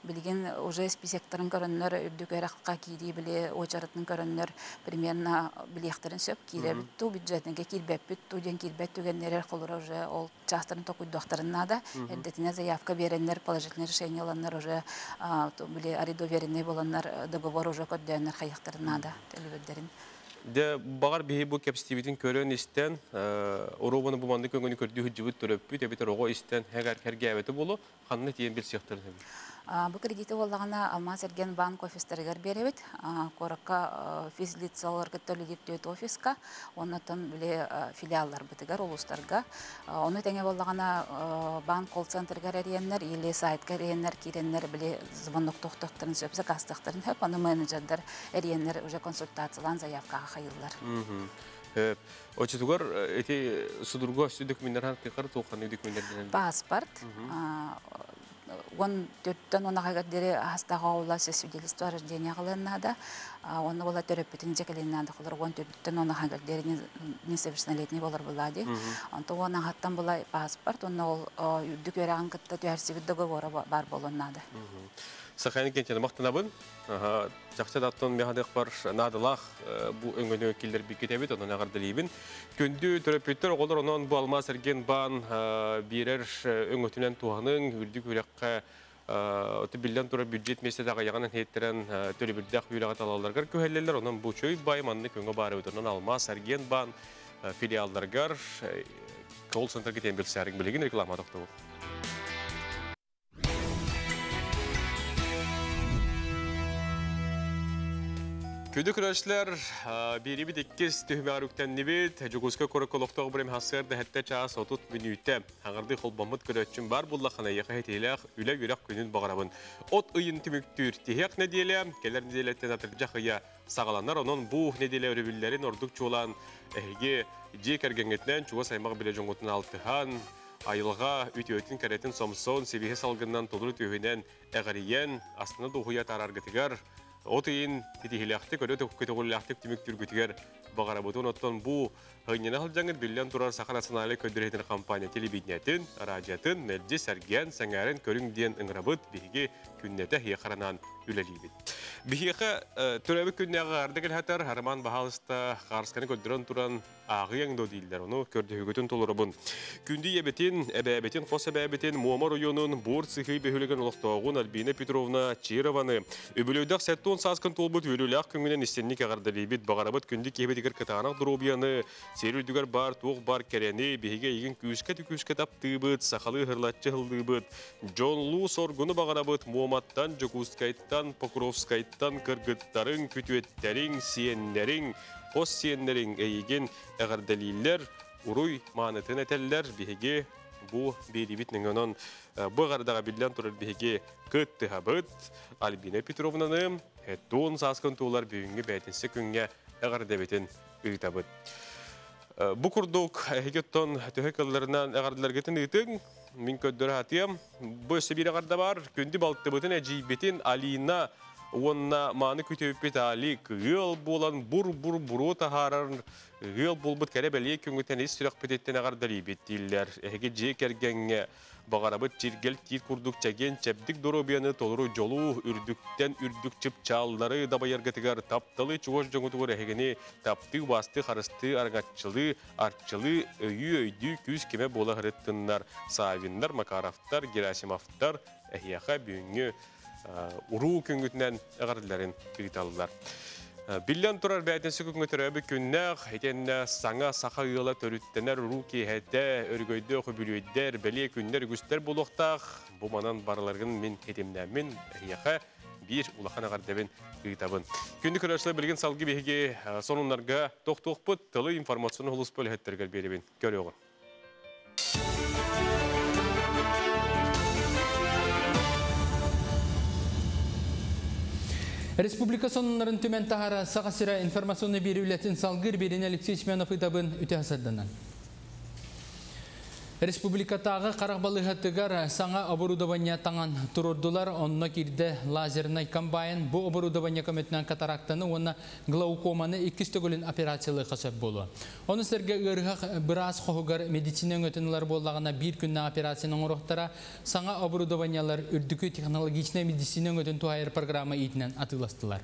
билигин уже списоктарын көрөннөр, үрдүк үөрэххэ киирии били очарытын көрөннөр примерно билиэхтерин сөп, кииребит туу, бюджетнеге киирбеппит туу диэн киирбет түгэннерер холура уже ол частарын токуйдуохтарын наада. Эрдетине заявка береннер, положительное решение аланнар, уже били ари доверенный боланнар, договор уже көрдөөннөр хайыктарын наада төлөбүрдерин. Де бағар биһи бу кепстибитин көрөн истен, оробаны бу манды көңүнү көрдүү хүджүбүт төрөппүт, эбитер ого истен хэгар хергәбети болу, ханны тиен бил сыяктарын. Бу кредити боллагана Алмаз эрген банк офистеригер беребит. Коракка физлицаларга төлүдүп төт офиска, оннотон биле филиаллар бытыгар улустарга. Оны теңе боллагана банк колл-центргер эриеннер или сайтка эриеннер киреннер биле звонок тохтохтарын сөп заказтахтарын хөп, аны менеджердер эриеннер уже консультациялан заявкага хайыллар. Очутугар эти судурга сү документтер хан тыкар тоқаны документтер. Паспорт, он төрттөн онага дере хастага ола свидетельство о рождении кылыннада, оны бола төрөппүтүн жекеленнада холор 14-төн онага дере несовершеннолетний болор булади. Онто она хаттан була паспорт, оны ол үрдүк өрагын кытта түһәрсибит договора бар болоннада. Сахайны кентен мақтанабын. Жақсы даттон мехадық бар надылақ бу өңгөнө киллер бикетебит, онон ағардылейбін. Күнді төрөппүттер оғолор онон бу Алмаз эрген бан бирер өңөтүнен туғаның үрдүк үрекке оты билден тура бюджет месте ягынан хеттерен төлөбүрдәк үйрәгә талаларгар көһәлләр, онон бу чөй бай манны көңгө бары онон Алмаз эрген бан филиалларгар колл-центр кетен билсәрик билеген реклама тохтобу. Күді күрәшләр, бири бит иккис түһмәр үктәннибит, Жугуска көрөкөлөктөгө бирем хасыр да час 30 мүнүттә. Аңырды холбамыт көрөчүн бар булла хана яха хетилях үлә йөрәк күнүн багарабын. От ыйын түмүктүр тиһек неделя, келер неделяттен атыржак ыя сагаланар, онон бу неделя өрөбүлләрин ордук чулан эһиге же кергенгетнен чуга саймак биле жоңготун алтыхан, айылға үтөтін кәретін сомсон, себихе салгыннан толыру түйінен әғариен, астына духуя тараргытыгар, от ыйын титихилэхтик, өрө көтөгүллэхтик түмүк түргүтүгер багарабытын оттон бу хыйнына хылжаңыр биллен турар Саха национальный көдүрэтин компания телевидениятын, радиотын, мэлдьи сэргиэн, сэҥээрин көрүҥ диэн ыҥырабыт биһиги күннэтэ хиэхаранан үлэлиибит. Биһиэхэ төрөбүт күннээҕи арды кэлхэтэр Роман баһаалыста хаарсканы көрдөрөн туран ааҕыаҥ до дииллэр, ону көрдөһүгүтүн толоробун. Күндү ебетин, эбээбитин, хос эбээбитин, Муомар уйунун бур сыхый бөһүлүгэн олохтооҕун Альбина Петровна Чированы үбүлүйдэх 70 сааскын туолбут үөрүүлээх күҥүнэн истинник эҕэрдэлиибит. Баҕарабыт күндү киһибитигэр кытаанах доруобуйаны, сиэр үрдүгэр бар туох бар кэрэни, биһигэ игин күүскэ түкүүскэ таптыыбыт, сахалыы хырлаччы хыллыыбыт, дьонлуу соргуну баҕарабыт. Муоматтан, Жокускайттан, Покровскайттан кыргыттарың, күтүөттериң, сиэннэриҥ, хос сиэннэриҥ эйигин эҕэрдэлииллэр, уруй маанытын этэллэр. Биһиги бу биэрибит нөҥөнөн бу эҕэрдэҕэ биллэн турар биһиги кыттыһабыт. Альбина Петровнаны 70 сааскын туолар бүгүҥҥү бээтинсэ күҥҥэ эҕэрдэбитин ыытабыт. Бу курдук эһигиттон төһө кылларынан эҕэрдэлэргитин ыытыҥ, мин көрдөрө хатыам. Бу өссө биир эҕэрдэ бар. Күндү балтыбытын, эдьиийбитин Алина уонна мааны күтүөппүт Алик ыал буолан бур-бур буруо таһаарар ыал буолбут кэрэ бэлиэ күҥҥүтэн ис сүрэхпититтэн эҕэрдэлиибит дииллэр. Эһиги дьиэ кэргэҥҥэ баҕарабыт чиргэл тиит курдук чэгиэн чэбдик доруобуйаны, толору дьолу, үрдүктэн үрдүк чыпчааллары дабайаргытыгар тапталы, чугас дьоҥутугар эһигини таптыы, басты, харысты, аргаччылыы, арчылыы, өйүү, өйдүү, күүс кеме буола сырыттыннар. Савиннар, Макаровтар, Герасимовтар эһиэхэ бүгүҥҥү уруу күҥҥүтүнэн эҕэрдэлэрин ыыталлар. Биллэн турар бээтинсэ күҥҥэ төрөөбүт күннээх, итиэннэ саҥа саха ыала төрүттэнэр уруу киэһэтэ, өргөйдөөх үбүлүөйдэр, бэлиэ күннэр үгүстэр буолуохтаах. Бу манан барыларгын мин хитимнээммин эһиэхэ биир улахан эҕэрдэбин ыытабын. Күндү көрөөччүлэр, билигин салгыы биһиги сонуннарга тохтуохпут, тылы информационный улуспа үлэһиттэригэр биэрэбин. Көрүөҕүн. Республика сонуннарын түмэн тахара Саха сирэ информационный биэри үлэтин салгыр берин Алексей Семенов ыытабын үтэ хасарданан. Республикатағы қарақ балығатыгар саңа оборудование таңан турурдулар, онно кирде лазерный комбайн. Бу оборудование көмөтүнөн катарактаны уонна глаукоманы иккис төгүлүн операциялы қасап болу. Оны сәрге ырғақ біраз қоғығар медицина өтінілер боллағына бір күннен операцияның ұрықтара саңа оборудованиялар үрдікі технологичный медицина өтін туайыр программа итінен атыластылар.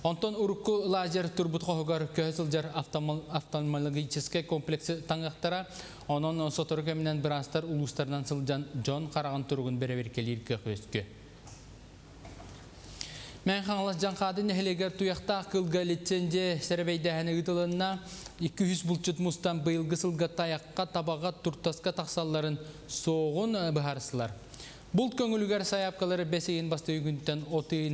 Онтон урукку лазер турбут қоғығар көсілжар офтальмологический комплексы таңақтара, онон сотору кеминен бірастар улустарынан сылжан Джон қараған тұрғын береберкелер көкөскө. Мән қаңлас жаңқады нәхілегер туяқта қылға лицензия сәрбейдәхіні ұтылынна 200 бұлчыт мұстан бұйылғы сылға таяққа табаға туртасқа тақсалларын соғын бұхарсылар. Бұлт көңілігер саяпқалары бәсейін бастығы күнтен отыйын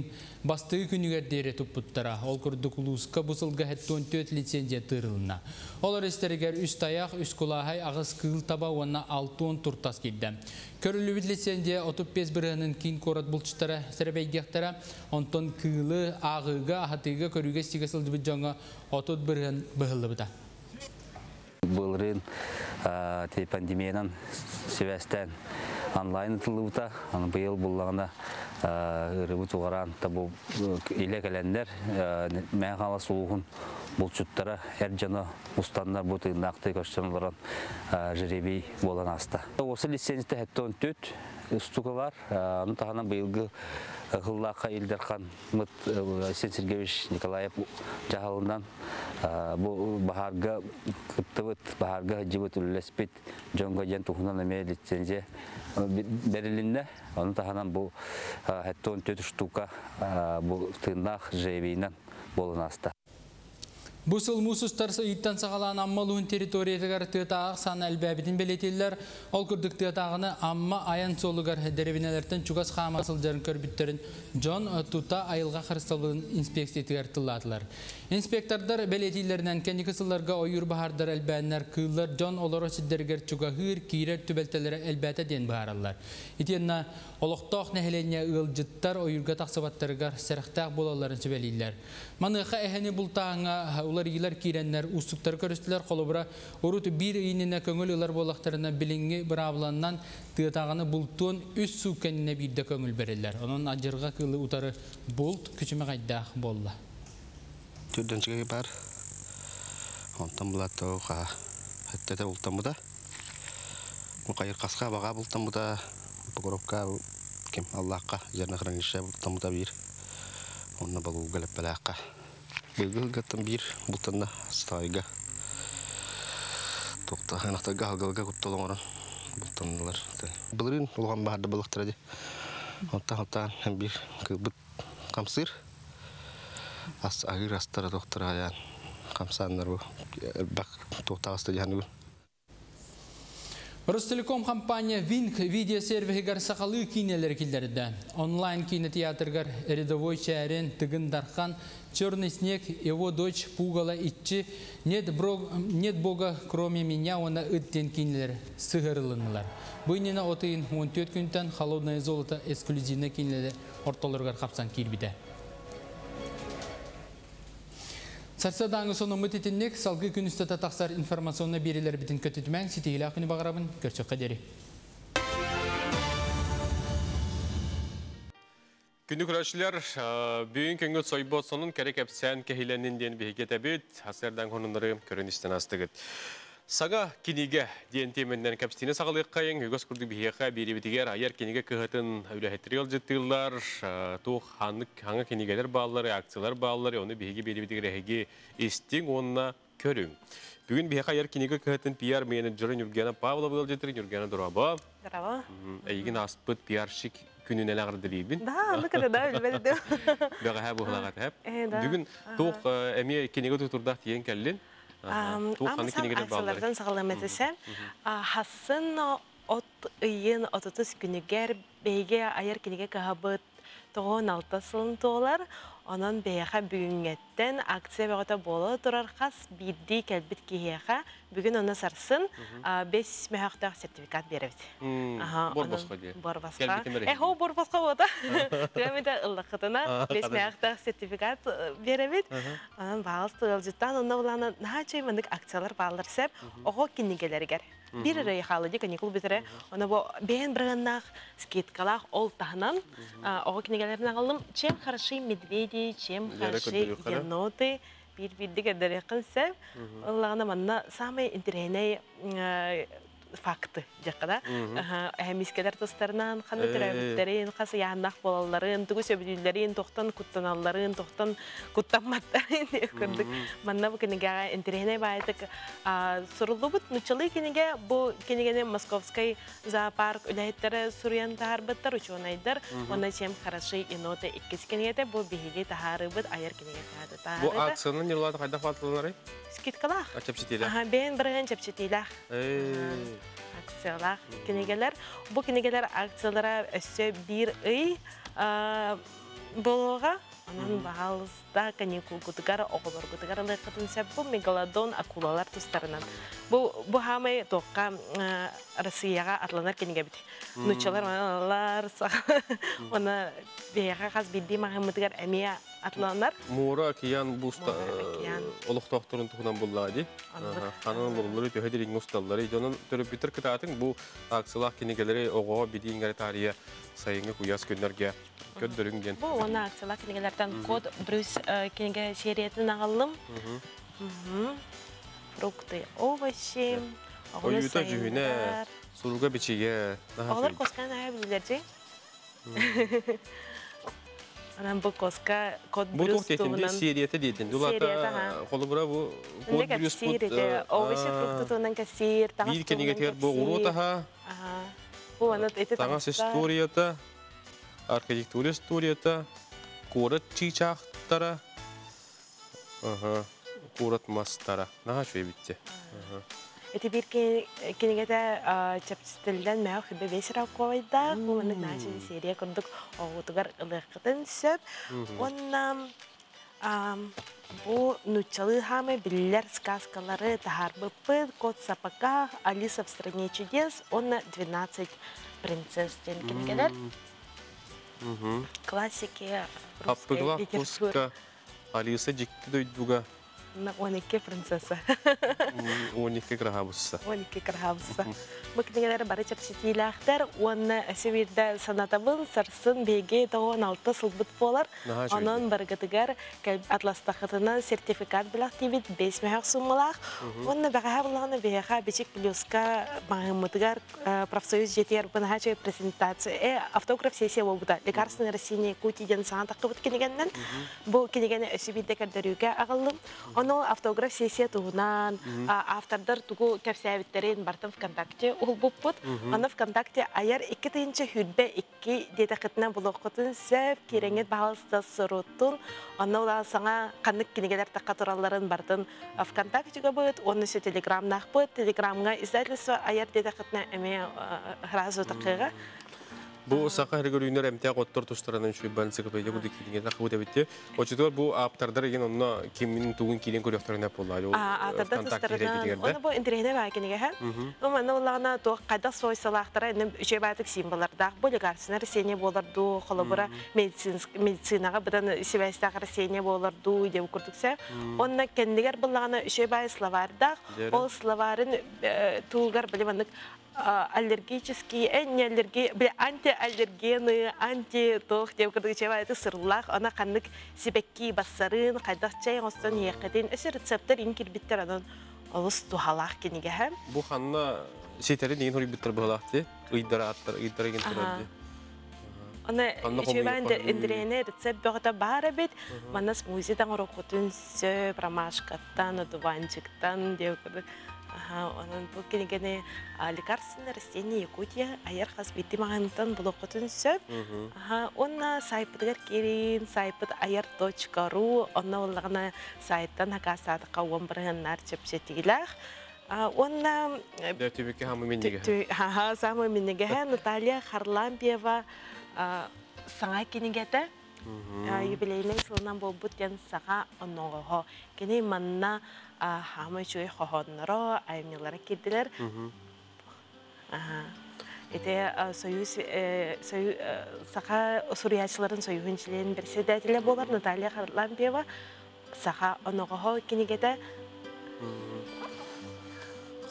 бастығы күнігер дере тұппұттара. Ол күрді құлуысқа бұсылға хәттон төт лицензия тырылына. Олар істергер үст аяқ, үст құлағай, ағыз қыл таба онна 6 туртас келді. Көрілі лицензия 35 бірінің кейін корат бұлчыттара сәрбейдектара, онтон кылы, ағыға, ахатыға көріге стиге сылды жаңа 30 бірін бұғылы бұта. Бұлырын пандемиянан себәстен онлайн тылыбыта, аны быйыл буллагына ырыбы тугаран табу иле келендер, мен қала сулуғын булчуттара әр жана устаннар бу тыгынакты көрсөн оларан жеребей болан аста. Осы лицензия хәтта 14 штука бар. Аны тахана быйылгы хыллака Илдархан мыт Алексей Сергеевич Николаев жахалынан бу бахарга кыттыбыт, бахарга жибыт үллеспит жонго жен тухунан эме лицензия берилинне. Аны таханан бу хәтта 14 штука бу тыгынак жеребейинен болан аста. Бұл мусустар иттен сағалан амма луын территориятыгар тыатағы сан әлбәбітін белетелер. Ол күрдік тыатағыны амма аян солыгар деревинелерден чугас қама сылжарын көрбіттерін Джон тута айылға қырысталығын инспекциятыгар тылладылар. Инспектордар белетелерінен кәнекі сылларға ойыр бахардар әлбәннер кыллар Джон олары сиддергер чугахыр кирер түбәлтелері әлбәті ден бағаралар. Итенна олықтоқ нәхелене ылжыттар ойырға тақсыбаттарыгар сәріқтақ болаларын сөбелейлер. Маныға әхәне бұлтағыңа улар илер киреннер устуктар көрүстүлөр, колобура урут бир ыйнына көңүл ылар болактарына билинги бырабланнан тыатаганы бултуон үс сууккенине бирде көңүл берелер. Онон ажырга кылы утары булт күчүмө кайдаах болла. Түрдөнчүгө бар. Онтон булат тоға хаттата бултан буда. Мукайыр каска бага бултан буда. Покоровка кем Аллахка жерне хранилище бултан буда бир. Онна балу галеп балакка. Быгыл гаттан бир бултанна стайга. Токта ханахтага халгалга куттолоңорон бултаннылар. Былырын улган бахарда балыктар ди. Онтан онтан һәм бир кылбыт камсыр. Ас агыр астара доктор аян камсаннар бу бак токтагысты жаны. Ростелеком компания Винк видеосервисигар сақалы кинелер келдерді. Онлайн кинотеатргар рядовой чәрен Тыгын Дархан, Черный снег, его дочь Пугала Итчи, нет, нет Бога, кроме меня, она ыттен кинелер сығырылынылар. Бұйнена отыйын 14 күнтен Холодное золото эксклюзивный кинелер ортолоргар қапсан кирбиде. Сарсадаңы соны мүтетіннек салгы күн үстіті тақсар информационны берелер бітін көтітімен сетейлі ақыны бағарабын көрсек қадері. Күні күрәшілер, бүйін көңіл сойбот сонун керек әпсән кехиленин ден бейге тәбіт, асырдан конунлары көрін істен астығыт. Сага киниге диэн теменнен кәпстине сағалық қайын, өгөс күрді бихеқа беребітігер аяр киниге кыһытын үләхеттірел жыттылар, тух хаңы кинигелер баллары, акциялар баллары, оны бихеге беребітігер әхеге истин онна көрің. Бүгін бихеқа аяр киниге кыһытын пиар менеджері Нюргена Павлова жыттыр, Нюргена Дурабы. Дурабы. Әйгін аспыт пиарщик күнүнен ағырдылейбін. Да, аны када да билбеди. Бәға бұғылаға тәп. Бүгін тух әме киниге тұтырдақ тиен кәллін. Амасан акциялардан сағаламетесе, хасын от ыйын отутус күнүгер бейге айыр киниге кахабыт тоғон алта сылын тоғылар, онон бейха бүгүнгеттен акция бөгөтө боло турар хас бидди келбит киһиэхэ бүгүн оны сарсын 5 мөһөхтөөх сертификат беребит. Борбоско ди. Борбоско. Эхо борбоско бота. Түгәмидә ыллыкытына 5 мөһөхтөөх сертификат беребит. Анан багыс тыгылжыттан онно булана наһа чөй мындык акциялар баалар сеп ого кинигелергер. Бир эрэ хаалла ди каникул бүтере. Оны бу бэйэн бырыганнаах скидкалаах ол таһынан оҕо кинигэлэрин аҕаллым. Чем хороши медведи, чем хороши еноты биир биирдик эрдэриэххин сөп. Ыллаҕына манна самый интэриэһинэй факты диэххэ да. Эһэмискэлэр тустарынан ханна төрөөбүттэрин, хас ыйааннаах буолалларын, тугу сөбүлүүллэрин, тохтон куттаналларын, тохтон куттамматтарын диэх курдук. Манна бу кинигэҕэ интэриэһинэй баайытык суруллубут нуччалыы кинигэ. Бу кинигэни Московскай зоопарк үлэһиттэрэ суруйан таһаарбыттар, учуонайдар. Уонна Чем хороши еноты иккис кинигэтэ бу биһиги таһаарыыбыт айар кинигэ Бу акцияны ньырлааты хайдах баатыланарый? Скидкалаах. Чэпчэтиилээх. Бэйэн бырыһын чэпчэтиилээх. Акциялаах кинигэлэр. Бу кинигэлэр акциялара өссө биир ый буолуоҕа. Онон баһаалыста каникулгутугар, оҕолоргутугар ылыаххытын сөп бу мегалодон акулалар тустарынан. Бу бу хаамай туохха Россияҕа атланар кинигэбит. Нуччалар алар, оны биһиэхэ хас биирдии маҕаһыыммытыгар эмиэ атланар. Муора океан буста олохтоохторун туһунан буллаҕа дии. Ханан олоруллары төһө дириҥ усталлары. Дьонун төрөппүттэр кытаатыҥ бу акциялаах кинигэлэри оҕоҕо билииҥ эрэ таарыйа сайыҥҥы куйаас күннэргэ көрдөрүҥ диэн. Бу уонна акциялаах кинигэлэртэн Код Брюс кинигэ сериятын аҕаллым. Фрукты, овощи. Ойуута дьүһүнэ, суруга бичигэ. Оҕолор косканы аһа билэлэр дии. Анан бу коска код Бу туох диэтин дии серията диэтин. Дулата холобура бу код Брюс пут овощи фрукты туһунан кэссиир, таҥас Биир кинигэтигэр бу оҕуруот аһа, Бу аны ити таҥас историята, архитектура историята, куорат чыычаахтара, куорат мастара. Наһаа үчүгэй битти. Ити биир кинигэтэ чэпчэтиллэн мөөх хүбэ бэс раковайдаах, бу маннык наһаа серия курдук оҕотугар ылыаххытын сөп. Уонна бу нууччалыы хаамай биллэр сказкалары таһаарбыппыт «Кот в сапогах», «Алиса в стране чудес» уонна «12 принцесс» диэн кинигэлэр. Классики русской литературы. Алиса дьикти дойдуга 12 принцесса. 12 кыраһаабысса. 12 кыраһаабысса. Бу кинигэлэр бары чэпчэтиилээхтэр уонна өссө биирдэ санатабын сарсын биһиги 96 сылбыт буолар. Онон барыгытыгар атластахытынан сертификат бэлэхтиибит 5 мөһөх суммалаах. Уонна бэҕэһээ буллаҕына биһиэхэ Бичик плюска маҕаһыыммытыгар профсоюз дьиэтигэр бынаһааччы презентация автограф сессия буолбута. Лекарственное растение Якутии диэн саҥа таххыбыт кинигэннэн Бу кинигэни өссө биирдэ көрдөрүүгэ аҕаллым. Ону автограф сессия туһунан автордар тугу кэпсээбиттэрин бартын ВКонтакте уһулбуппут. Аны ВКонтакте айар 2022 диэтэххитинэ булуоххутун сөп, киирэҥҥит баһаалыста суруттун. Онно улахан саҥа ханнык кинигэлэр тахха туралларын бартын ВКонтактега быт, уонна өссө Телеграмнаахпыт. Телеграмҥа издательство айар диэтэххитинэ эмиэ сразу таххыаҕа. Бу саха сиригэр үүнэр эмтээх оттор тустарынан үчүгэй энциклопедия курдук кииригэр таххыбыт эбитти. Оччотугар бу ааптардар еген онно кимин тугун киирэн көрүөхтэринэ буолла. Ааптардар тустарынан оны бу интэриэһинэй баа кинигэһэ. Бу манна буллаҕына туох хайдах свойстволаахтара иннин үчүгэй баатык символлардаах бу лекарственное растение буолар дуу, холобура медицинаҕа быдан сибээстээх растение буолар дуу диэн курдук сэ. Онно кэннигэр буллаҕына үчүгэй баай словардаах. Ол словарын туугар били маннык аллергические, не аллерги, бile антиаллергены, анти туох диэн курдук чэбэ сырлаах, ана ханнык сибэкки бассарын, хайдах чай оҥостон иһиэххитин, өссө рецептер ин кирбиттер анан олус туһалаах кинигэһэ. Бу ханна ситэри нигин хоруйбуттар быһалаах ыйдара аттар, ыйдара ген турар Оны үчүгэй индириэне рецепт бөҕөтө баар эбит. Манна смузи таҥороххутун сөп, ромашкаттан, одуванчиктан диэн курдук. Онон бу кинигэни лекарственное растение Якутия айар хас биирдии маҕаһыынтан булуоххутун сөп. Уонна сайтпытыгар киирин, сайпыт ayar.ru онно буоллаҕына сайттан хакаастаатахха уон бырыһыаннаар чэпчэтиилээх. Уонна Түбүккэ хамы миннигэһэ. Самы миннигэһэ Наталья Харлампьева саҥа кинигэтэ юбилейнай сылынан буолбут диэн саха онноҕоһо. Кини манна хаамай үчүгэй хоһоонноро, айымньылара киирдилэр. Ити союз саха суруйааччыларын союһун чилиэн председателэ буолар Наталья Харлампьева саха оноҕоһо кинигэтэ.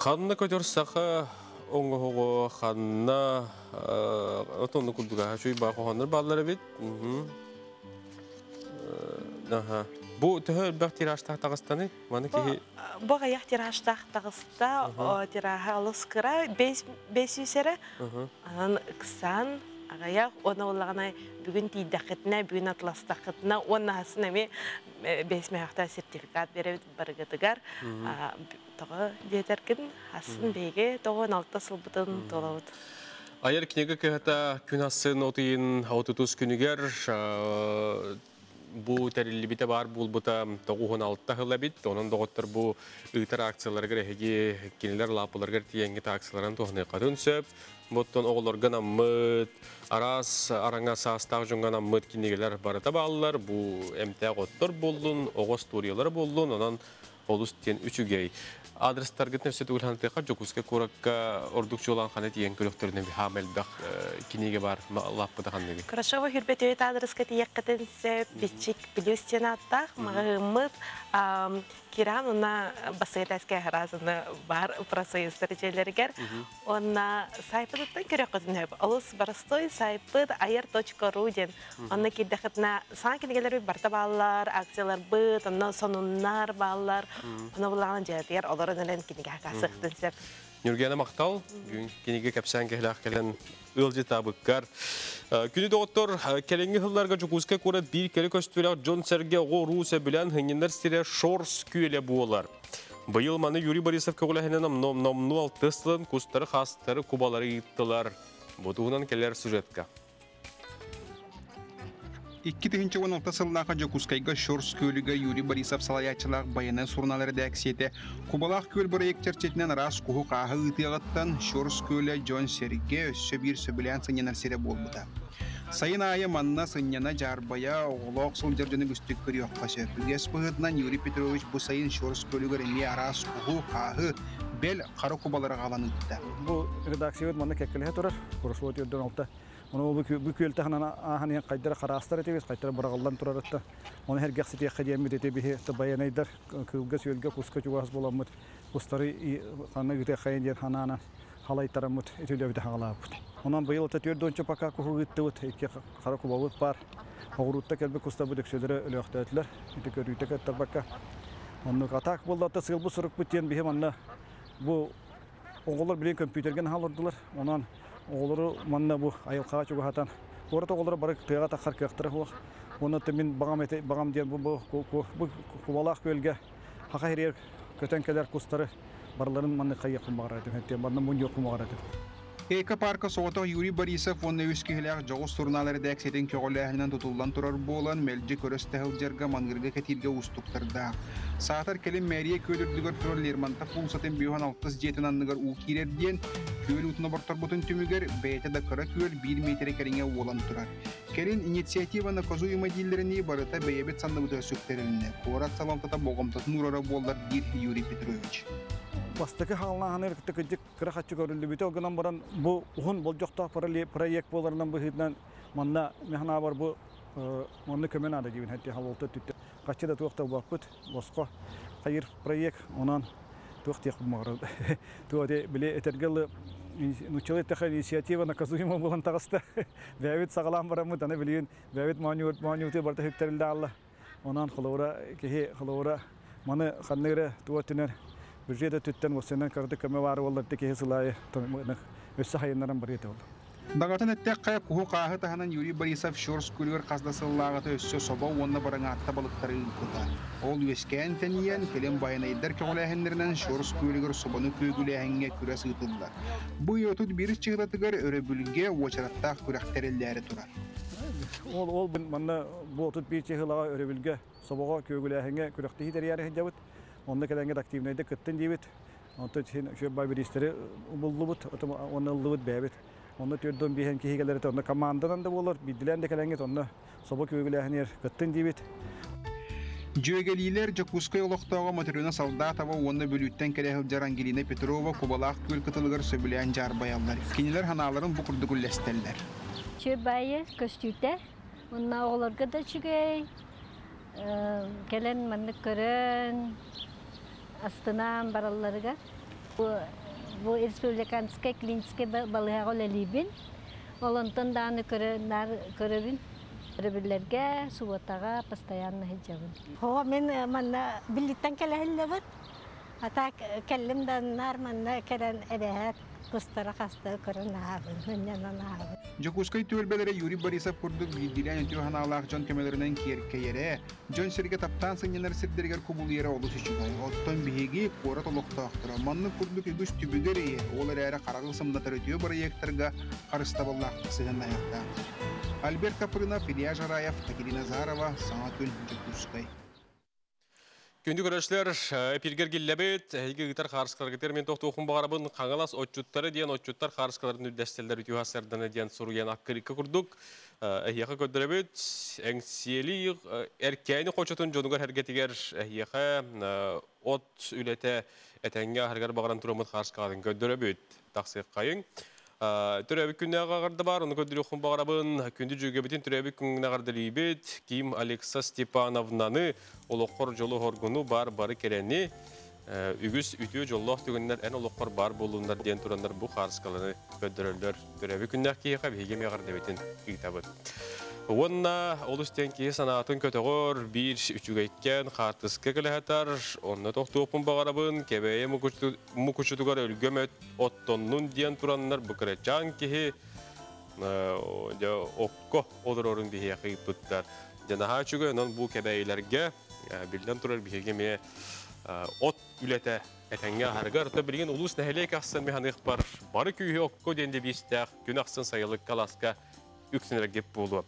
Ханна көтөр саха оҥоһуго ханна отонну курдуга чуй ба хохоннор баллар эбит. Аха. Бу төһө элбэх тиражтаах таҕыстаны? Маны киһи Бу аҕыйах тиражтаах таҕыста, тираһа олус кыра, 500 эрэ. Анан ыксаан аҕыйах, уонна буоллаҕына бүгүн тиийдэххитинэ, бүгүн атластаххытына, уонна хасын эмиэ бэс мөһөхтөөх сертификат биэрэбит барыгытыгар. Тоҕо диэтэргин, хасын биһиги тоҕо алта сылбытын туолабыт. Айар книга кыһата күн асын отыйын 30 күнүгэр бу тэриллибитэ бар булбута 96 хыла бит. Онон доҕоттор бу ыытар акцияларыгар эһиги кинилэр лааппыларыгар тиийэҥҥит акцияларын туһаныаххытын сөп. Буттан оҕолорго наммыт, араас араҥа саастаах дьоҥҥо наммыт кинигэлэр барыта бааллар. Бу эмтээх оттор буоллун, оҕо остуоруйалара буоллун, онон олус диэн үчүгэй. Адрестаргытын өссө төгүл хантыаха Дьокуускай куоракка ордук чуолаан хана тиийэн көрөхтөрүнэ хаам элбэх кинигэ бар лааппыта ханныгы. Хорошо, хүрбет адреска тиийэххитин сөп, бичик плюс диэн ааттаах маҕаһыыммыт Киран уна бассыгатаска харазыны бар профсоюздар дьиэлэригэр. Онна сайпытыттан көрөххүтүн сөп. Олус барыстой сайпыт ayar.ru диэн. Онно киирдэххитинэ саҥа кинигэлэр барта бааллар, акциялар быт, онно сонуннар бааллар. Ону булаҕын дьиэтигэр олорон элен кинигэ хакасыахтын сөп. Нүргена мактал, бүгүн кинигэ кэпсээн кэһилээх кэлэн ыалдьытаабыккар. Күнү доҕоттор, кэлиҥҥи сылларга Дьокуускай куорат биир кэрэ көстүүлээх дьон-сэргэ оҕо уруу сөбүлээн сынньанар сирэ Шорс күөлэ буолар. Быйыл маны Юрий Борисов көҕүлэһинэн номнуо алтыс сылын кустары, хаастары, кубалары ыыттылар. Бу туһунан кэлэр сюжетка. 2016 сыллааха Дьокуускайга Щорс күөлүгэ Юрий Борисов салайааччылаах Байанай сурунаал эрэдээксийэтэ Кубалаах күөл бырайыак чэрчитинэн араас куһу-хааһы ыытыаҕыттан Щорс күөлэ дьон-сэргэ өссө биир сөбүлээн сынньанар сирэ буолбута. Сайын аайы манна сынньана дьаарбайа, оҕолоох сылдьар дьону үгүстүк көрүөххэ сөп. Үгэс быһыытынан Юрий Петрович бу сайын Щорс күөлүгэр эмиэ араас куһу, хааһы, бэл, хара кубалары аҕалан ыытта. Бу редакциябыт манна кэккэлэһэ турар. Курасова 46. Ону бу күөл таһынан ааһан иһэн хайдара хараастар этибит, хайдара быраҕыллан турарытта. Ону сэргэхситиэххэ диэммит ити биһи байанайдар кыылга-сүөлгэ, куска чугас буоламмыт, кустары ханна ыытыаххайын диэн ханаанан халайтараммыт үтүлэбити хаҕалаабыт. Онон быйыл ата 4 пока куһу ыыттыбыт, икки хара кубабыт баар. Оҕуруутта кэлбит кустарбыт өксөлөрө өлөөхтөөтүлэр. Ити көрүүтэ кыттарбакка. Оннук атаак буолла сыылбыт сурукпут диэн биһи манна бу оҕолор билин компьютерге наһаа олордулар. Онон оҕолору манна бу айылҕаҕа чугаһатан куорат оҕолоро бары тыаҕа таххар кыахтара суох. Онон мин баҕам баҕам диэн бу Кубалаах күөлгэ хаха хириэр көтөн кэлэр кустары барыларын манна хайыахпын баҕарар этим. Манна мунньуохпун баҕарар этим. Эко-парка соҕотох Юрий Борисов уонна үс киһилээх дьоҕус сурунаал эрэдээксийэтин көҕүлээһинэн тутуллан турар буолан, мэлдьи көрөс тэһилдьэргэ, маныырга кэтииргэ уустуктардаах. Саатар кэлин мэрия күөл үрдүгэр турар Лермонтов уулуссатын 56 дьиэтин анныгар уу киирэр диэн, күөл уутун оборторбутун түмүгэр бэйэтэ да кыра күөл 1 миэтэрэ кэриҥэ уолан турар. Кэлин инициатива наказуема дииллэринии барыта бэйэбит санныбытыгар сүктэрилиннэ. Куорат салалтата болҕомтотун уурара буоллар, диир Юрий Петрович. Бастакы хааллааһыныр кыдьык кыра хаччы көрүллүбүтэ, ол гынан баран бу уһун болдьохтоох проект буоларынан быһыытынан манна механабар бу манна көмө наада диибин хэтти халолта түттэ. Хаччы да туох баппыт босхо хайыр проект онон туох тиэх бумагар. Туоте биле этергелы нучалы тэхэ инициатива наказуема болан таҕыста. Бэбит сагалаан бараммыт аны билигин бэбит мааньуут барта хүктерилде алла. Онон холоура киһи холоура маны ханныгыра туотунар бюджета түттен осенен карды көмө бары боллар киһи сылайы өссө хайыннаран барыта болду. Дагатын эттек куһу қааһы таһынан Юрий Борисов Щорс күлүгэр хас да сыллааҕыта өссө собо уонна бараҥаатта балыктары ыыппыта. Ол үөскээн тэнийэн, кэлин байанайдар көҕүлээһиннэринэн Щорс күөлүгэр собону күөгүлээһиҥҥэ күрэс ыытыллар. Бу 31 чыгылатыгар өрөбүлгэ уочараттаах күрэх тэриллээри турар. Ол манна бу 31 чыгылаҕа өрөбүлгэ собоҕо күөгүлээһиҥҥэ күрэхтэһии тэрийээри сылдьабыт. Онно кэлэҥҥит активнайда кыттын диибит. Онтон шөббай бириистэри буллубут, онно ыллыбыт бэйэбит. Онно 415 киһи кэлэр, онно команданан да буолар, бидилээн да кэлэҥҥит, онно собо күөгүлээһинигэр кыттын диибит. Дьүөгэлиилэр Дьокуускай олохтооҕо Матрена Солдатова уонна Бүлүүттэн кэлэ сылдьар Ангелина Петрова Кубалаах күөл кытылыгар сөбүлээн дьаарбайаллар. Кинилэр ханааларын бу курдук үллэстэллэр. Чөбайы көстүүтэ, онно оҕолорго да үчүгэй, кэлэн маннык көрөн, астынаан баралларыгар. Бу республиканскай клиническэй балыһаҕа үлэлиибин. Ол онтон даҕаны көрөбүн. Өрөбүллэргэ, субуотаҕа постоянно сылдьабын. Хоо, мен манна биллиттэн кэлэһиллэбит. А так кэллим да наар манна кэлэн эбэһээт кустара хаста көрөн аһабын, мынньанан аһабын. Дьокуускай түөлбэлэрэ Юрий Борисов курдук биирдиилээн үтүө санаалаах дьон көмөлөрүнэн киэркэйэрэ, дьон-сэргэ таптаан сынньанар сирдэригэр кубулуйара олус үчүгэй. Оттон биһиги, куорат олохтоохторо, маннык курдук үгүс түбүгэр ийэ, ол эрээри хараҕы сымнатар үтүө бырайыактарга харыстабыллаахтык сыһыаннаһыахтаахпыт. Альберт Капрынов, Илья Жараев, Катерина Захарова, Саҥа күн, Дьокуускай. Күндү көрөөччүлэр, эпиргер киллэбит, эһиги ыытар хаарыскаларгытыгар мен тохтуохун баҕарабын. Хаҥалас отчуттары диэн отчуттар хаарыскаларын үрдэстэллэр үтүө сардана диэн суруйан аккырыкка курдук эһиэхэ көрдөрөбүт. Эҥсиэли Эркээни хочотун дьонугар эргэтигэр эһиэхэ от үлэтэ этэҥҥэ аһарыгар баҕаран тураммыт хаарыскаларын көрдөрөбүт. Тахсыаххайыҥ. Төрөөбүт күннээҕи аҕарда бар, ону көрдөрүөххүн баҕарабын. Күндү дьүөгэбитин төрөөбүт күҥҥүн аҕардалыыбыт. Ким Алекса Степановнаны олоххор дьолу-хоргуну бар бары кэрэни, үгүс үтүө дьоллоох түгэннэр эн олоххор баар буоллуннар диэн тураннар бу хаарыскаланы көрдөрөллөр. Төрөөбүт күннээх киһиэхэ биһиги эмиэ эҕэрдэбитин ыытабыт. Уонна олус диэн киһи санаатын көтөҕөр, биир үчүгэйкэн хаартыска кэлэһэтэр, онно тохтуохпун баҕарабын, Кэбээйи мукучутугар өлгөм өт оттоннун диэн тураннар бу кырачаан киһи дьэ окко олорорун биһиэхэ ыыппыттар. Дьэ наһаа үчүгэй, онон бу кэбээйилэргэ биллэн турар биһиги эмиэ от үлэтэ этэҥҥэ аһарыгар, то билигин улуус нэһилиэк ахсын механыхпар бары күүһү окко диэн девизтээх күн ахсын сайылыкка ласка үксүнэргит буолуо.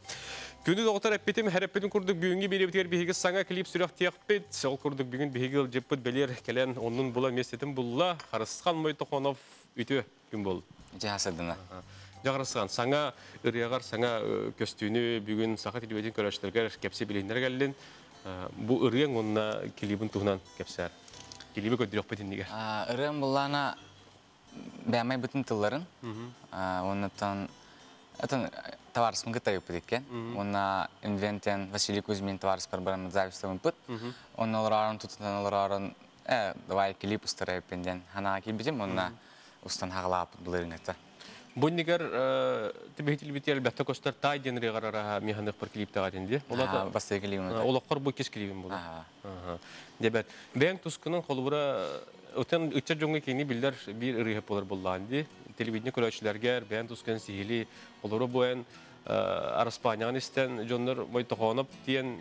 Күнү доҕотор эппитим, хэрэппитим курдук бүгүҥҥү биэриэбитигэр биһиги саҥа клип сүрэхтиэхпит. Ол курдук бүгүн биһиги ыалдьыппыт бэлиэр кэлэн оннун була миэстэтин булла. Харысхан Мойтохонов үтүө күн бол. Дьаһасадына. Дьаҕарысхан саҥа ырыаҕар саҥа көстүүнү бүгүн саха телевидение көрөөччүлэригэр кэпси билиннэр кэллин. Бу ырыаҥ уонна клибин туһунан кэпсээр. Клиби көрдөрүөхпүт иннигэр. Ырыам буллаана бээмэй бытын тылларын уоннаттан атын товарыспын кытта ыппыт иккен. Уонна инвентен Василий Кузьмин товарыспар баран записьтаммыт. Онно олорорун тутутан олорорун давай клип устарайыппын диэн ханаға киирбитим. Онна устан хагалааппыт былырыҥата. Бу иннигэр тибиһитилбити элбэхтэ көстөр тай диэн ырыаҕар араһа механыхпар клиптаҕа дии. Бастакы клибим. Олоххор бу иккис клибим буолар. Дебет. Бэйэҥ тускунан холобура отен ыччат дьоҥҥо кини биллэр биир ырыаһыт буолар буоллаҕын дии. Телевидение көрөөччүлэргэр бэйэҥ тускунан сиһилии олору буэн Араспаанньаҕын истэн дьоннор Мойтохооноп диэн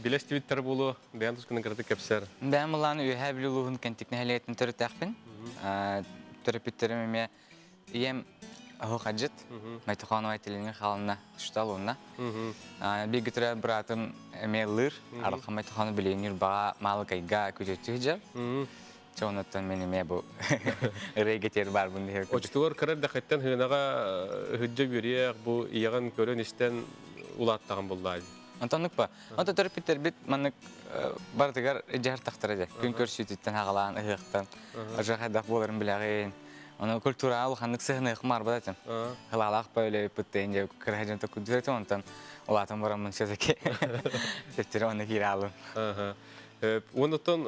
билэ истибиттэр буолуо. Бэйэҥ тускунан кыратык кэпсээр. Бэйэм ылаан Үөһээ Бүлүү улууһун Кэнтик нэһилиэгиттэн төрүттээхпин. Төрөппүттэрим эмиэ ийэм Оһуохадьыт, Мойтохоонова Айталина Михайловна Шутал уонна бииргэ төрөөбүт быраатым эмиэ ыллыыр. Арылхан Мойтохоону билигин Ньурбаҕа Маалыкайга күтүөттүү сылдьар. Чэ, онуттан мин эмиэ бу ырыа тиэр баарбын диһэр. Оччотугар кыра эрдэхиттэн һынаҕа ыһыддьа үөрүйэх бу ийэҕин көрөн-истэн улааттаҕын буллаа. Онтоннук ба. Онто төрөппүттэрбит маннык барытыгар дьаһар тахтара дьэ. Күн көрсүүтүттэн хаҕалаан ыһыахтан ажа хайдах буоларын билэҕин. Ону культураҕа улаханнык сыһыныах марбат этим. Хылаалаах па үлэбиппит дьэ кыра дьон токкудур этим онтон улаатан бараммын все-таки төттөрү онно киирэ алым. Оннуттан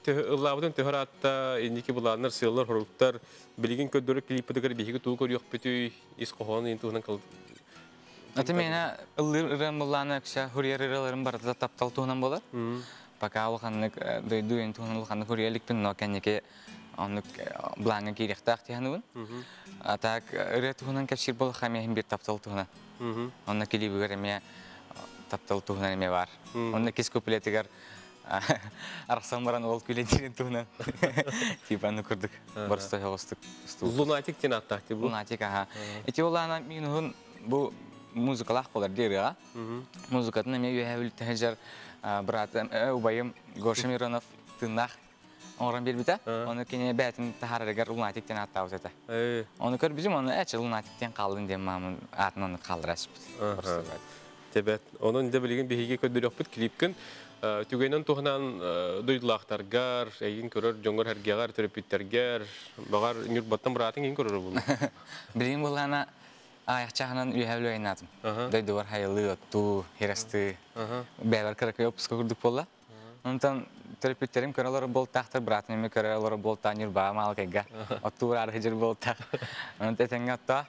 ыллаабытын төһөр аатта инники былааннар, сыаллар, хоруктар билигин көрдөрөр клиппытыгар биһиги тугу көрүөхпүтүй, ис хоһоон иин туһунан Аты миэнэ ыллыыр ырыам буллаана өксө хуриер ырыаларым барыта таптал туһунан буолар. Пока улаханнык дойду ин туһунан улаханнык хуруйа иликпин, но кэнники оннук былааҥҥа киириэхтээх тиһаныбын. А так ырыа туһунан кэпсиир буоллахха эмиэ иһин биир таптал туһунан. Онно клибигэр эмиэ таптал туһунан эмиэ бар. Онно кис куплетигэр арахсан баран ол күлэ туһунан типа аны курдук боростой оҕустук. Лунатик диэн ааттаах бу. Лунатик аха. Ити улаана минуһун бу музыкалаах болар дии ырыаҕа. Музыкатын эмиэ үөһээ бүлүттэн сылдьар быраатым, убайым Гоша Миронов тыыннаах оҥорон биэрбитэ. Ону кини бэйэтин таһаарарыгар Лунатик диэн ааттаабыт этэ. Ону көрбүтүм, ону эчи Лунатик диэн хааллын диэн маамын аатын оннук хааллара түспүт. Тебет. Онон дэ билигин биһиги көрдөрүөхпүт клипкин түгэнэн туһунан дойдулаахтаргар, эйигин көрөр дьоҥҥор эргэҕэр, төрөппүттэргэр, баҕар Ньурбаттан быраатыҥ иин көрөр буолуо. Билигин буоллаана аайахчаһынан үөһэ үлэйнаатым. Дойдубар хайылыы, оттуу, хирастыы, бэйэбэр кыракый опуска курдук буолла. Онтон төрөппүттерим көрө олорор буолтаахтар, быраатым эмиэ көрө олорор буолтаа Ньурбаҕа Маалыкайга оттуур аарыһыдьыр буолтаах. Онон этэҥҥэ оттоо.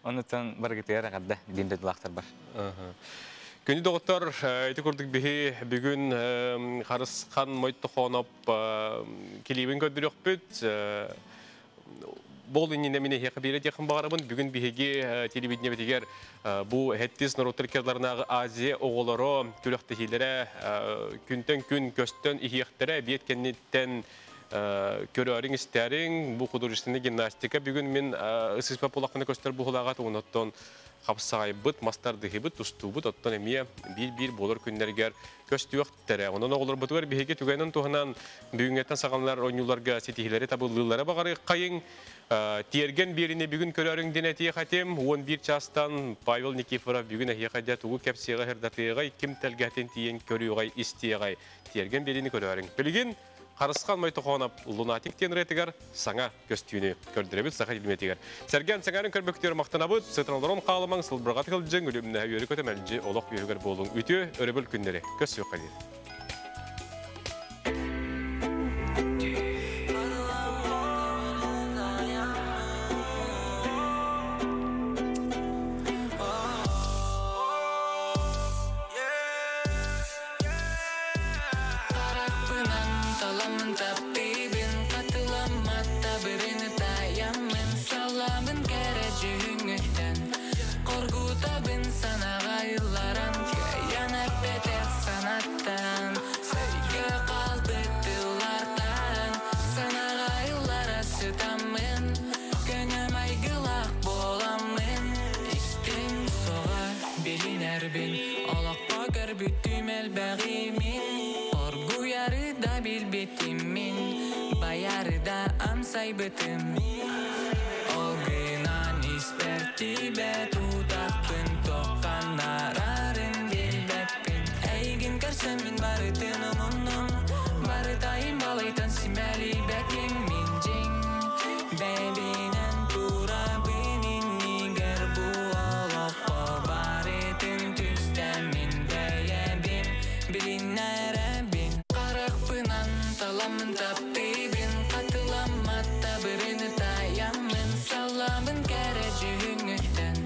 Онуттан барыгытыгар эҕэрдэ диэн дойдулаахтар бар. Күндү доҕоттор, ити курдук биһи бүгүн Харысхан Мойтохоноп килиибин көрдөрүөхпүт. Бол иннинэ мин эһиэхэ биэрэ диэххин баҕарабын. Бүгүн биһиги телевидениебитигэр бу хэттис норуоттар иккардыларынааҕы Азия оҕолоро күрэхтэһиилэрэ күнтэн күн көстөн иһиэхтэрэ. Эбиэт кэнниттэн көрөөрүҥ истээриҥ. Бу художественный гимнастика бүгүн мин ысыспа булахпына көстөр буһулааҕа тугуноттон хапсаҕайбыт, мастардыһыбыт, тустуубут, оттон эмиэ биир-биир буолар күннэригэр көстүөхтэрэ. Онон оҕолорбутугар биһиги түгэнин туһанан бүгүҥҥэттэн саҕаланар оонньууларга ситиһиилэри табыллыылара баҕарыаххайыҥ. Тиэргэн биэрини бүгүн көрөрүҥ диэн этиэх этим. 11 чаастан Павел Никифоров бүгүн эһиэхэ дьэ тугу кэпсиэҕэ сырдатыаҕай, ким тэлгэһэтин тиийэн көрүөҕэй, истиэҕэй. Тиэргэн биэриини көрөөрүҥ. Билигин Харысхан Мойтохоноп Лунатик диэн ырыатыгар саҥа көстүүнү көрдөрөбүт саха илимэтигэр. Сэргэн сэҥээрин көрбөктүөр махтанабыт, сытын олорон хаалымаҥ, сылбырҕа тыгылдьыҥ, үлүмнэһэ үөрү көтө мэлдьи олох үөһүгэр буолуҥ. Үтүө өрөбүл күннэри көссүөххэ диэри. Харахпынан таламын таптыыбын, хатыламмат табырыны таайаммын, саламын кэрэ дьүһүҥҥүттэн, хоргутабын санаҕа ылларан, кыайан эппэтэх санаттан, сыйгы хаалбыт тыллартан, санаҕа ыллара сытаммын, көнө майгылаах буоламмын, истиҥ суоҕа билинэрбин, олоххо көрбүтүм элбэҕи мин, оргуйары да билбитим мин, байары да амсайбытым. Ол гынан испэр тиийбэт утахпын, туохханнарарын билбэппин. Эйигин көрсөн мин барытын умуннум, барытайым балайтан симэлийбэтим мин дьиҥ. Бэйэбинэн турабын иннигэр бу олоххо барытын түстэммин бэйэбин билиннэрэбин. Харахпынан таламмын таптыыбын, хатыламмат табырыны таайаммын, саламын кэрэ дьүһүҥҥүттэн,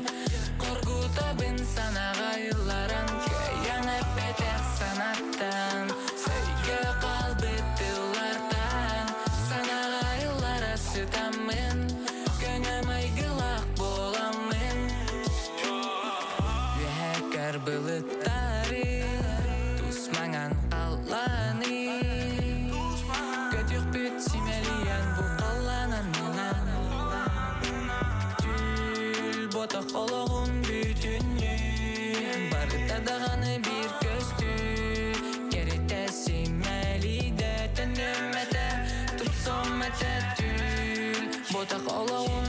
хоргутабын санаҕа ылларан, кыайан эппэтэх санаттан, сыйгы хаалбыт тыллартан, санаҕа ыллара сытаммын, көнө майгылаах буоламмын. Үөһэккэр былыттары, тус маҥан халлааны, көтүөхпүт симэлийэн бу халлаан аннынан. Түүл ботох олоҕум бүтүннүү, барыта даҕаны биир көстүү, кэритэ симэлийдэ төннүмэтэ, тупсуммэтэ түүл ботох олоҕум.